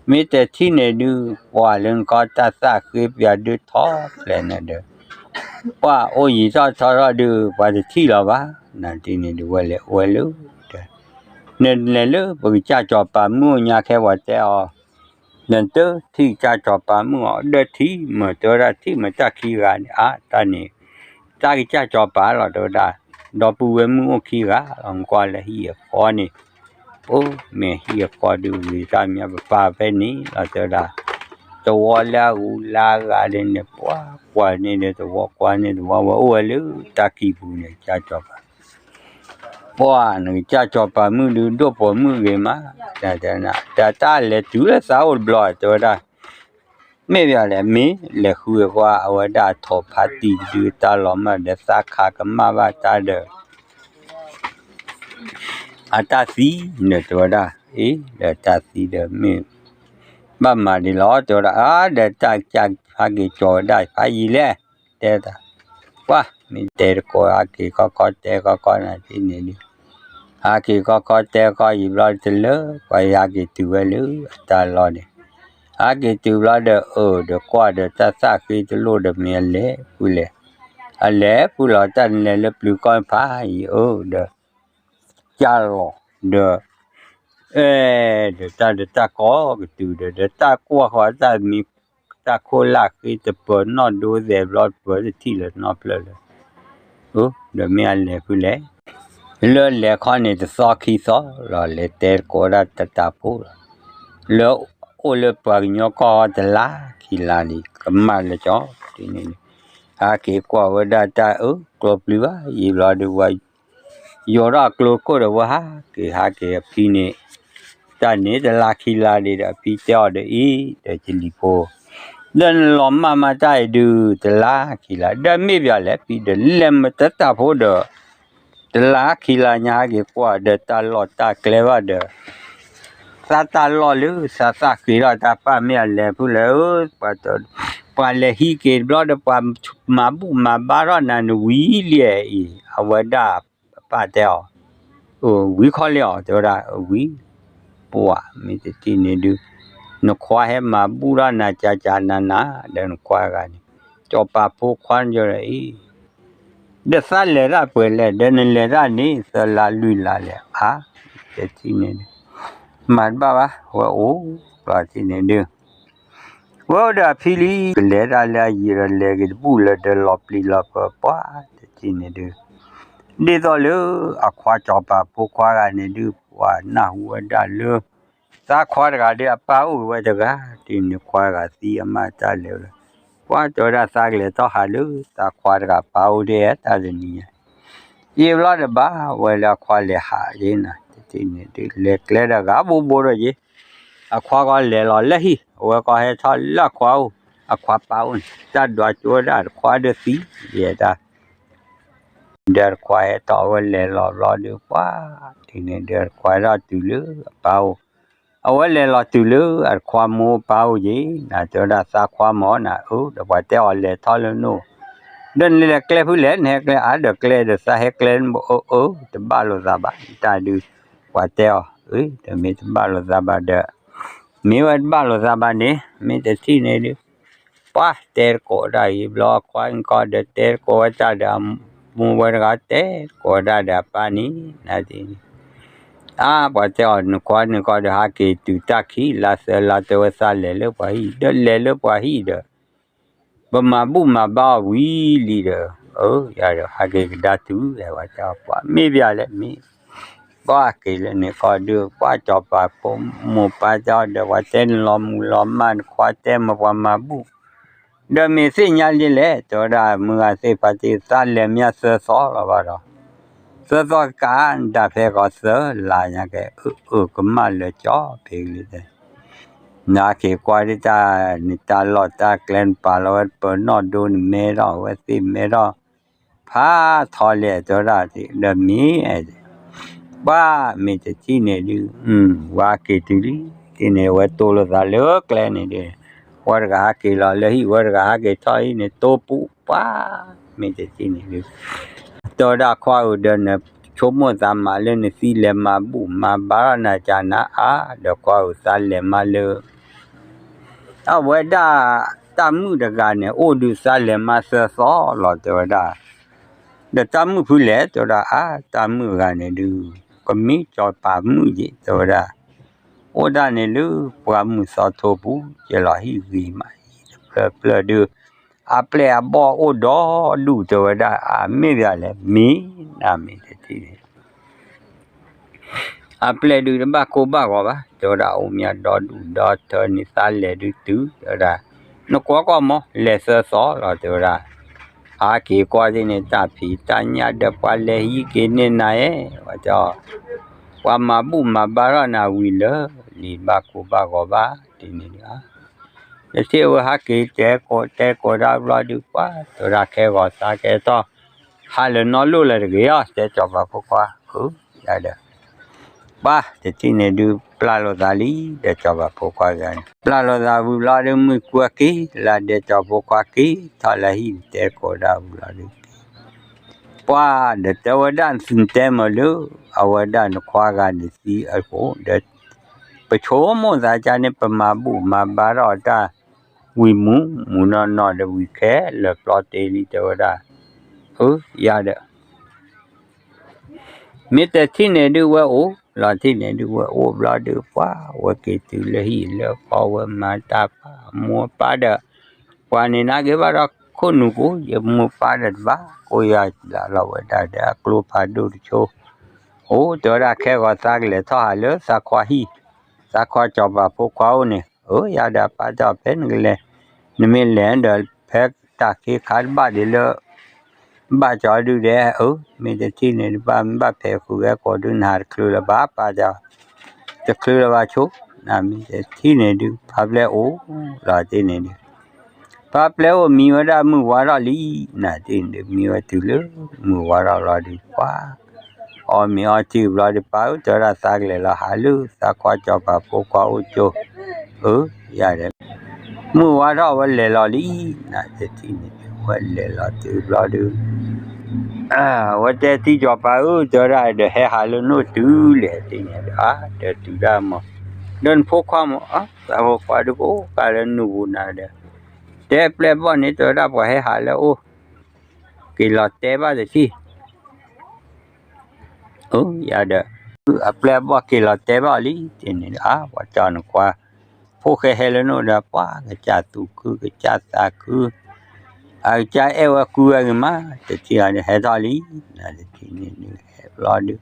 မ့ၢ်တထံၣ်န့ၣ်ဒုး ပှၤလၢနခီတၢ်သၣ်ဃ့ပၠးဒုးထီၣ်ဖျဲးနၤဒီး ပှၤအိၣ်ယံာ်ထီၣ်ထီထီၣ်ဒုး ပှၤတထံၣ်လီၤဘၣ် နၤတထံၣ်န့ၣ်ဒုး ဝဲလဲၤအိၣ်ဝဲလၢ နလဲၤလၢပကစၢ်စီၤပၤမုၣ်အိၣ်ညါခဲ ပှၤတဲအီၤ နတထံၣ်ကစၢ်စီၤပၤမုၣ်အီၤ ဒီးထံၣ်မုာ် တဲဝဲဒၣ် ထံၣ်မုာ်တၢ်ခံဂၤန့ၣ် အါ တၢ်န့ၣ် တၢ်ကစၢ်စီၤပၤလီၤ တဲဝဲဒၣ်, ဒီပုၢ်ဝဲၢ်မုၣ်အိၣ်ခံဂၤလီၤ ကွၢ်လၢဟံၣ်အဃီန့ၣ်, အိၣ်မ့ၢ်ဟံၣ်အဃီဒုး ဝံၤတၢ်မ့ၢ်ပပၢ်ဖဲန့ၣ်လီၤ တဲဝဲဒၣ်, သဝီလၢအဂုၤလၢအဂၤဒ်န့ၣ် ပှၤကွၢ်န့ၢ်ဒီးသဝီ ကွၢ်န့ၢ်သဝီ ဝဲအိၣ်ဝဲလၢတၢ်ခံပူၤန့ၣ် ကစၢ်စီၤပၤ ပှၤနကစၢ်စီၤပၤမုၣ်ဒုး ဒိၣ်ပိာ်မုၣ်ဂ့ၤမး, တၢ်တၢ်လဲၤတုၤလၢသးအိၣ်တဘျီ တဲဝဲဒၣ်, မ့ၢ်ဘၣ်လဲၣ် မ့ၢ်လဲၤဃုအကွၢ် အဝဲဒၣ်ထိးဖးတံၢ်ဒုးတၢ်လီၤမၢ်ဒီး သးခးကမၣ်ဘၣ်တၢ်ဒီး အတၢ်သံဒီး တဲဝဲဒၣ်, အ့ ဒီးတၢ်သံဒီးမ့ၢ် ဘၣ်မၤဒ်လီၤ တဲဝဲဒၣ်, အါ ဒီးတၢ်ကစၢ်ဟးက့ၤကၠီၤဝဲဒၣ်ဖးယံာ်လဲၣ်, တဲတၢ်, ပှၤမ့ၢ်တဲတကိး ဟးက့ၤခီခီတဲခီခီနၤထံၣ်န့ၣ်ဒုး ဟးက့ၤခီခီတဲခီယံာ်ဘျီတလၢ ပှၤဟးက့ၤတုၤဝဲလၢအတၢ်လီၢ်န့ၣ်, ဟးက့ၤတုၤဘျီဒီး အၢ ဒီးကွၢ်ဒီးတၢ်သၣ်ဃ့တလိၣ်ဒီးမ့ၢ်အလဲၤဖုလဲၣ်, အလဲၤဖုလီၤ တၢ်နလဲၤလၢပျုၤကီၢ်ဖးယံာ် အၢ ဒီး ကၢ်လီၤ ဒီး အဲ ဒီးတၢ်ဒီးတၢ်ကီကတုၤဒီး ဒီးတၢ်ကွၢ်ဃီတၢ်မံၤ တၢ်ခိၣ်လၢ်ဃ့တပၢၤနီၣ်ဒိသဲးဘျီ တပၢၤတထံၣ်လၢၤနီတဖျၢၣ်လၢၤ, အၢ ဒီးမ့ၢ်အလဲၤဖုလဲၣ်, လၢလဲၤခီန့ၣ်တသီခံသီလီၤ လဲၤတဲသကိးဒၣ်တၢ်တၢ်ဖိလီၤ, လၢအိၣ်လၢပှၤကညီကီၢ်တလါခံလါလံ ကမၣ်လၢကီၢ်န့ၣ်, ဟးက့ၤကွၢ်ဝဲဒၣ်တၢ်အၢ ကျိပျုၤဘၣ်ယံာ်ဘျီဒီး ယိၤထီၣ်ကျိခိၣ်ဒီးဝဲဟးက့ၤ ဟးက့ၤအဖံန့ၣ်, တၢ်န့ၣ်တလါခံလါဒံးဒီး အဖံတဲအီၤဒီးအံၤ ဒီးယလံၤဖိ, ဒီးနလီၤမၢ်မးတၢ်အံၤဒုး တလါခံလါ ဒီးမ့ၢ်ဘၣ်လဲၣ် ဖံဒီးလဲၤမတၤတၢ်ဖိဒီး တလါခံလါညါဟးက့ၤကွၢ်ဒီး တၢ်လီၢ်တၢ်ကျဲဘၣ်ဒီး သးတၢ်လီၢ်လၢသးသၣ်ဃ့ထီၣ်တၢ်ပၢ်မ့ၢ်အလဲၤဖုလဲၣ်, ပှၤလဲၤဟံးက့ၤတဘျီဒီး ပှၤမၤဘူၣ်မၤဘါထီၣ်နၤ နဝံၤလံအံၤ အဝဲဒၣ်အပၢ်တဲအီၤ, ဝံၤခီလံအီၤ တဲဝဲဒၣ် ဝံၤ, ပှၤမ့ၢ်တထံၣ်န့ၣ်ဒုး နခွါဟဲမၤဘူၣ်ထီၣ်နၤ ကၠးကၠးနးနး ဒီးနခွါဂၤန့ၣ်, စီၤပၤဖိခွါန့ၣ်ဒီးအံၤ ဒီးသးလဲၤတၢ်ပှဲၤလဲၣ် ဒီးနလဲၤတၢ်န့ၣ် သၢလါလွံၢ်လါလဲၣ် အါ, တထံၣ်န့ၣ်ဒုး မၤတဘၣ်ဘၣ် ဝဲအိၣ်ဘျီထံၣ်န့ၣ်ဒုး ဝဲအိၣ်ဒီးအဖံလံ ကလဲၤတၢ်လၢအယံာ်ဒီး လဲၤက့ၤတဘူၣ်လၢဒီးလီၤပျံၤလီၤဖုးပှၤ တထံၣ်န့ၣ်ဒုး ဒ်သိးလၢအခွါစီၤပၤဖိခွါဂၤန့ၣ်ဒုး ပှၤနၢ်ဟူဝဲဒၣ်လၢ သးခွါတဂၤဒီး အပၢ်အိၣ်က့ၤဝဲတဂၤ တထံၣ်န့ၣ်ခွါဂၤသံအမါတၢ်လဲၤလၢ ပှၤတဲဝဲဒၣ်သးကလဲၤထီၣ်ဟးလၢ သးခွါတဂၤပၢ်အိၣ်ဒၣ်တၢ်တနံၤညါ ယံာ်ဘျီဒီးဘၣ်ဝဲလၢအခွါလဲၤဟးက့ၤနၤ တထံၣ်န့ၣ်ဒုး လဲၤကျဲဒီးဂၤဘိဘိဒီးယ့ၣ် အခွါကီးလဲၤလီၤလၢဟံၣ် အဝဲကီးဟဲထီၣ်လၢအခွါအိၣ် အခွါပၢ်အိၣ်န့ၣ် တၢ်ဒွးကၠိဝဲဒၣ်တခွါဒီးသံ ယဲဒၣ် ဒီးတခွါဟဲထီၣ်အဝဲလဲၤလီၤဘျီဒီး ပှၤ တထံၣ်န့ၣ်ဒီးတခွါဟဲထီၣ်တုၤလၢအပၢ်အိၣ် အဝဲလဲၤလီၤတုၤလၢအတခွါမိၢ်ပၢ်အိၣ်ယ့ၣ် နၤတဲဝဲဒၣ်သးခွါမၢ်နၤ အၢ ဒီးပှၤတဲအီၤလဲၤထီၣ်လၢနအိၣ် ဒီးနလဲၤကျဲဖုလဲၣ် နဟဲကျဲအါဒီးကျဲဒီးသးဟဲကျဲ အၢ အၢ တဘၣ်လိာ်သးဘၣ် တၢ်ဒုး ပှၤတဲအီၤ အၢ ဒီးမ့ၢ်တဘၣ်လိာ်သးဘၣ်ဒီး မ့ၢ်ဝဲတဘၣ်လိာ်သးဘၣ်န့ၣ် မ့ၢ်တထံၣ်န့ၣ်ဒုး ပှၤတဲသကိးတၢ်အံၤဘျီ ခွါန့ၣ်ကီးဒီးတဲသကိးဝဲတၢ်ဒီးအမိၢ်ဝဲတဂၤ တဲသကိးဝဲဒၣ်ဒီးအပၢ်န့ၣ် နၤဒ်န့ၣ် အါ ပှၤတဲအီၤ နခွါန့ၣ်ကီးဒီးဟးက့ၤတုၤတၢ်ခံလါသၢလါ တဲဝဲသးလဲၤလၢပှၤဟံၣ်ဒီး လဲၤလၢပှၤဟံၣ်ဒီး ပမၤဘူၣ်မၤဘါအီၤဝံၤလံဒီး အၢ ယၤဒီးဟးက့ၤကဒါတုၤ ဝဲတဲအီၤ ပှၤမ့ၢ်ဘၣ်လဲၣ်မ့ၢ် ပှၤက့ၤလၢန့ၣ်ကီးဒုး ပှၤစီၤပၤဖိမိၢ်ပၢ်တဲအီၤဒီး ပှၤတဲနလီၤမုၢ်လီၤမၢ် နခွါတဲမၤပှၤမၤဘူၣ် ဒီးမ့ၢ်သ့ၣ်ညါလံလဲၣ် တဲဝဲဒၣ်မုၢ်ဂၤသ့ၣ်ဖါတံၢ် သးလဲၤမ့ၢ်သၢသီလီၤဘၣ်ဒီး သၢသီကး နဒၣ်ဖဲကီးသၢလါညါကဲ အၢ အၢ ကမၣ်လၢာ်ကၠီဖဲကလံၤတဲ နက့ၤကွၢ်ဒ်တၢ် နတၢ်လီၢ်တၢ်ကျဲ နပာ်လီၤဝဲပၢၤနီၣ်ဒိ နမဲထီၣ်ဝဲသ့ၣ်မဲထီၣ် ဖးထီလဲၣ် တဲဝဲဒၣ်ဒီးမ့ၢ် ပှၤမ့ၢ်တထံၣ်န့ၣ်ဒုး ဝဲက့ၤတုၤလံ တထံၣ်န့ၣ် ဝဲတိၢ်လိာ်သးလၢကျဲန့ၣ်ဒီး ဝဲတဂၤဟးက့ၤလီၤလၢဟံၣ် ဝဲတဂၤဟးက့ၤထီၣ်ဟံၣ်န့ၣ် တိၢ်ပူၤ ပှၤ မ့ၢ်တထံၣ်န့ၣ်ဒုး တဲဝဲဒၣ်ခွါဧၢ ဒီးနဆိကမိၣ်သးမးလၢနသံလဲၤမၤဘူၣ်မၤဘါထီၣ်နၤကနၤအါ ဒီးခွါဧၢ သးလဲၤမၤလၢ အဝဲဒၣ် တၢ်မုၣ်တဂၤန့ၣ် အိၣ်ဒုးသးလဲၤမၤသၢသီလီၤ တဲဝဲဒၣ် ဒီးတၢ်မုၣ်ဖုလဲၣ် တဲဝဲဒၣ်အါ တၢ်မုၣ်တဂၤန့ၣ်ဒုး ကမ့ၢ်စီၤပၤမုၣ်ယ့ၣ် တဲဝဲဒၣ် အိၣ်ဒၣ်န့ၣ်လၢပှၢ်မုၢ်သီထိပူၤ ကဲလီၤဟံၣ်ဂ့ၤမး တဖျၢၣ်ဖျၢၣ်ဒုး အပျဲၢ်အဘီၣ်အိၣ်ဒီဒူၣ် တဲဝဲဒၣ်, အမ့ၢ်ဒ်လဲၣ်, မ့ၢ်, နမ့ၢ်တထံၣ်န့ၣ် အပျဲၢ်ဒုးတဘၣ်ကိၢ်ဘၣ်ဂီၤဘၣ်, တဲဝဲဒၣ်, အိၣ်မးဒီဒူၣ်ဒီထၢန့ၣ် သးလဲၤဒုးတုၤ, တဲဝဲဒၣ်, နကွၢ်ကွၢ်မး လဲၤသၢသီလီၤ တဲဝဲဒၣ်. ဟးက့ၤကွၢ်သ့ၣ်န့ၣ် တၢ်ဖံးတၢ်ညၣ်ဒီးပှၤလဲၤဟံးက့ၤန့ၢ်နၤဧၢ, ဝဲတဲအီၤ, ပှၤမၤဘူၣ်မၤဘါထီၣ်နၤဝံၤလၢာ်လံ, ဘၣ်ကိၢ်ဘၣ်ဂီၤဘၣ် တထံၣ်န့ၣ်ဒုး, တထံၣ်ဝဲဟးက့ၤတဲကိး တဲကိးဒၣ်ဘျီဒုး ပှၤတဲဝဲဒၣ် ခဲဂီၤသးကဲထီၣ် ဟးလၢၤနီတလီၢ်လၢၤတဂ့ၤအီၤ, တဲစီၤပၤဖိခွါ, အၢ ယၤဒီး ပှၤတထံၣ်န့ၣ်ဒုး ပျၢ်လိာ်သးလံ, ဒီးစီၤပၤဖိခွါန့ၣ် ပျၢ်လိာ်သးဝံၤဘျီဒုး မုၢ်ကွၢ်က့ၤလၢဒဲး စီၤဖိခွါက့ၤထီၣ်လၢဟံၣ် တဲကိးဒၣ်ဝံၤဘျီဒုး ပှၤဒီးတဲဝဲဒၣ် နတဲမ့ၢ်လၢ အဝဲဒၣ်နခွါဂၤန့ၣ်သံအဃိဒီး ပဆိကမိၣ်သးကန့ၣ် ပမၤဘူၣ်မၤဘါထီၣ်တၢ်ဝံၤမူ မူနီၢ်နီၢ်ဒီးဝံၤခဲလၢာ်ပျီတ့လံ တဲဝဲဒၣ်, အၢ ယၤဒီး မ့ၢ်တထံၣ်န့ၣ်ဒုးဝဲအိၣ်, လီၤတထံၣ်န့ၣ်ဒုးဝဲအိၣ်ဘျီဒုး ပှၤဝဲက့ၤတုၤလၢဟံၣ်လၢဃီ ဝဲမၤတၢ်ပာ်မိၢ်ပၢ်ဒီး ပှၤန့ၣ်နာ်က့ၤဘၣ်ဒီးခိၣ်နူာ်ကိး ယမိၢ်ပၢ်ဒီးတဘၣ်ကိးယၤလၢ်လီၤ ဝဲဒၣ်ဒီးအကျိဖးဒိၣ်တဆိ အိၣ် တဲဝဲဒၣ် ခဲဂီၤသးကလဲၤထီၣ်ဟးလၢသးခွါဟံၣ်, သးခွါစီၤပၤဖိခွါအိၣ်န့ၣ်, အၢ ယၤဒီး ပာ်တၢ်ဖဲနကလဲၤ, နမ့ၢ်လဲၤဒီးဖဲတၢ်ခ့ခါတဘၣ်ဒ်လၢ ဘၣ်ကၠီဒုးဒဲး, အၢ မ့ၢ်တထံၣ်န့ၣ်ဒုး ဘၣ်မ့ၢ်ဘၣ်ဖဲးဃုာ်ဝဲကိးဒုး နဟးတချုးလၢၤဘၣ် ပာ်တၢ်, တချုးလၢၤဘၣ်ဆိ, နမ့ၢ်တထံၣ်န့ၣ်ဒုး ဖါပျဲၢ်အိၣ်လီၤတ့ၢ်န့ၣ်ဒုး ဖါပျဲၢ်အိၣ်မံဝဲဒၣ်မုၢ်ဝါထီၣ်လံ, နတ့ၢ်န့ၣ်ဒုး မံဝဲတုၤလၢမုၢ်ဝါထီၣ်လီၤဒုး ပှၤ အီၣ်မ့ၤအီထံဘျီဒုး ပၢ်ဧၢ တဲဝဲဒၣ် သးကလဲၤလီၤဟးလၢသးခွါစီၤပၤဖိခွါအိၣ်ကၠိ, အၢ ယၤဒီး မုၢ်ဝါထီၣ်ဝဲလဲၤလီၤလံ, နတထံၣ်န့ၣ်ဒုး ဝဲလဲၤလီၤတုၤဘျီဒုး ဝဲတဲထံၣ်စီၤပၤဧၢ တဲဝဲဒၣ် ဒီးဟဲဟးလၢနိၣ်တုၤလဲၣ် တ့ၢ်န့ၣ်ဒုး အါ ဒီးတုၤဒၣ်မး, ဒီးနဖိခွါမး အါ သးဖိခွါဒုးကအိၣ်ဃာ်လၢနူၢ်ပူၤနၤဒီး တဲပျဲၢ်ဘီၣ်န့ၣ် တဲဝဲဒၣ် ပှၤဟဲဟးလၢအအိၣ် က့ၤလီၤတဲဘၣ်တထံၣ် အၢ ယၤဒီး အပျဲၢ်အဘီၣ်က့ၤလီၤတဲဘၣ်အီၤလံ တ့ၢ်န့ၣ်ဒုး အါ ပှၤတဲအီၤနခွါ ဖိၣ်ဃဲဟဲလၢနအိၣ်ဒီး ပှၤကစၢ်သူၣ်ခု ကစၢ်သးခု အကစၢ်အဲၣ်ဝဲကူဝဲဂ့ၤမး တထံၣ်အီၤဒီးဟဲထီၣ်လံ နတထံၣ်န့ၣ်ဒုး ဟဲဘျီဒုး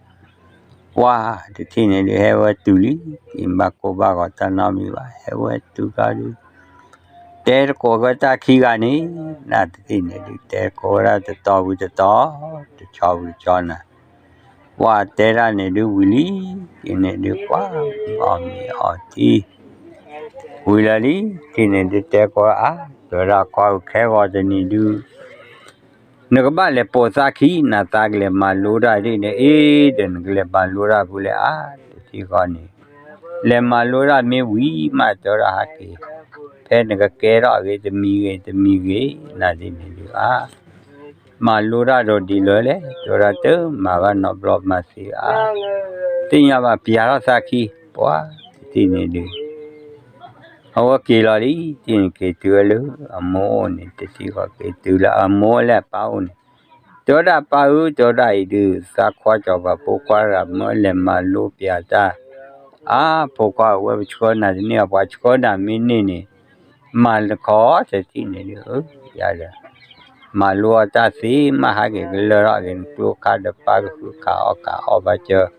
ပှၤတထံၣ်န့ၣ်ဒုး ဟဲဝဲတုၤလံ မ့ၢ်ဘၣ်ကိၢ်ဘၣ်ဂီၤတၢ်နီတမံၤဘၣ် ဟဲဝဲတုၤဘျီဒုး တဲတကိးဝဲတၢ်ခံဂၤန့ၣ် နတထံၣ်န့ၣ်ဒုး တဲတကိးဝဲဒၣ်တတီၤဝံၤတတီၤ တဆီဝံၤတဆီနၤ ပှၤတဲတၢ်န့ၣ်ဒုးဝံၤလံ တထံၣ်န့ၣ်ဒုး ပှၤအီၣ်မ့ၤအီထံ ဝံၤလၢာ်လံ တထံၣ်န့ၣ်ဒုး တဲကိးအါ တဲဝဲဒၣ်ခွါဧၢ ခဲဂီၤတနံၤဒုး နကဘၣ်လဲၤပိာ်သးခံ နသးကလဲၤမၤလိတၢ်ဒ်န့ၣ် အ့ ဒီးနကလဲၤမၤလိတၢ်ဖုလဲၣ်အါ တထံၣ်ဃီန့ၣ် လဲၤမၤလိတၢ်မ့ၢ်ဝံၤမး တဲဝဲဒၣ်ဟးက့ၤ ဖဲနကကဲထီၣ်အဂ့ၤ တမံၤဂ့ၤ တမံၤဂ့ၤ နတထံၣ်န့ၣ်ဒုး အါ မၤလိတၢ်ဒီးဒ်လဲၣ်လဲၣ် တဲဝဲဒၣ် တမၤဘၣ်နီတဘျီမၤသ့အါ သ့ၣ်ညါဘၣ်ပျၢ်ထီၣ်သးခံ ပှၤတထံၣ်န့ၣ်ဒုး အဝဲက့ၤလီၤလံ တထံၣ်န့ၣ်က့ၤတုၤဝဲလၢအမိၢ်အိၣ်န့ၣ် တထံၣ်ဃီက့ၤတုၤလၢအမိၢ်လၢအပၢ်အိၣ်န့ၣ် တဲဝဲဒၣ်ပၢ်ဧၢ တဲဝဲဒၣ်အံၤဒုး သးခွါစီၤပၤဖိခွါတဂၤ မၢလဲၤမၤလိပျၢ်တၢ် အါ ဖိခွါဧၢ ဝဲပဆှၢနၤတန့ၢ်အီၤ ပှၤဆှၢနၤမ့ၢ်န့ၢ်န့ၣ် မၤလၢခီတထံၣ်န့ၣ်ဒုး အၢ ယၤဒီး မၤလိအီၤတၢ်သ့ မ့ၢ်ဟးက့ၤကလၢထီၣ်က့ၤနကျိခါဒီး ပၢ်ကဃုခးအီၣ်ခးအီၣ်ဘၣ်စၢၤ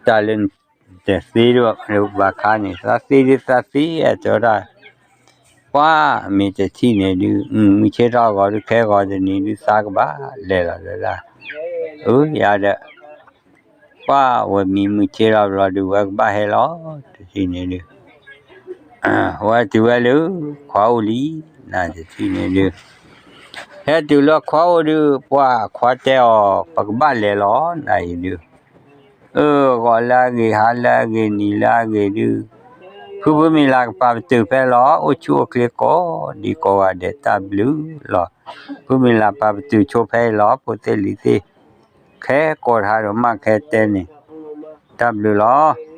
တၢ်လၢနတသ့ဒံးဘၣ်ခါန့ၣ် သးသ့ဒုးသးသ့ တဲဝဲဒၣ် ပှၤမ့ၢ်တထံၣ်န့ၣ်ဒုး မုၢ်ဆ့ၣ်ထီၣ်ဂီၤဒုး ခဲဂီၤတနံၤဒုး သးကဘၣ်လဲၤလီၤလၢဒၣ် အၢ ယၤဒီး ပှၤဝဲမံမုၢ်ဆ့ၣ်ထီၣ်ဘျီဒုး ဝဲကဘၣ်ဟဲလီၤ တထံၣ်န့ၣ်ဒုး ဝဲတုၤဝဲလၢခွါအိၣ်လံ နတထံၣ်န့ၣ်ဒုး ဟဲတုၤလၢခွါအိၣ်ဒုး ပှၤခွါတဲအီၤ ပကဘၣ်လဲၤလီၤ နအံၤဒုး အၢ ဂီၤလၢအဂ့ၤ ဟါလၢအဂ့ၤ နံၤလၢအဂ့ၤဒုး ဖုဖုမံၤလၢ်ကပာ်ပတုာ်ဖဲလီၤ အိၣ်ဆူၣ်အိၣ်ချ့ကိးဒံကိးဂၤဒဲး တၢ်ဘျုးလီၤ. ဖုမံၤလၢ်ပာ်ပတုာ်ဆိဖဲအံၤလီၤ ဖိသ့ၣ်လံၤသ့ၣ် ခဲကိးတဟါဒိၣ်မးခဲတဲန့ၣ် တၢ်ဘျုးလီၤ.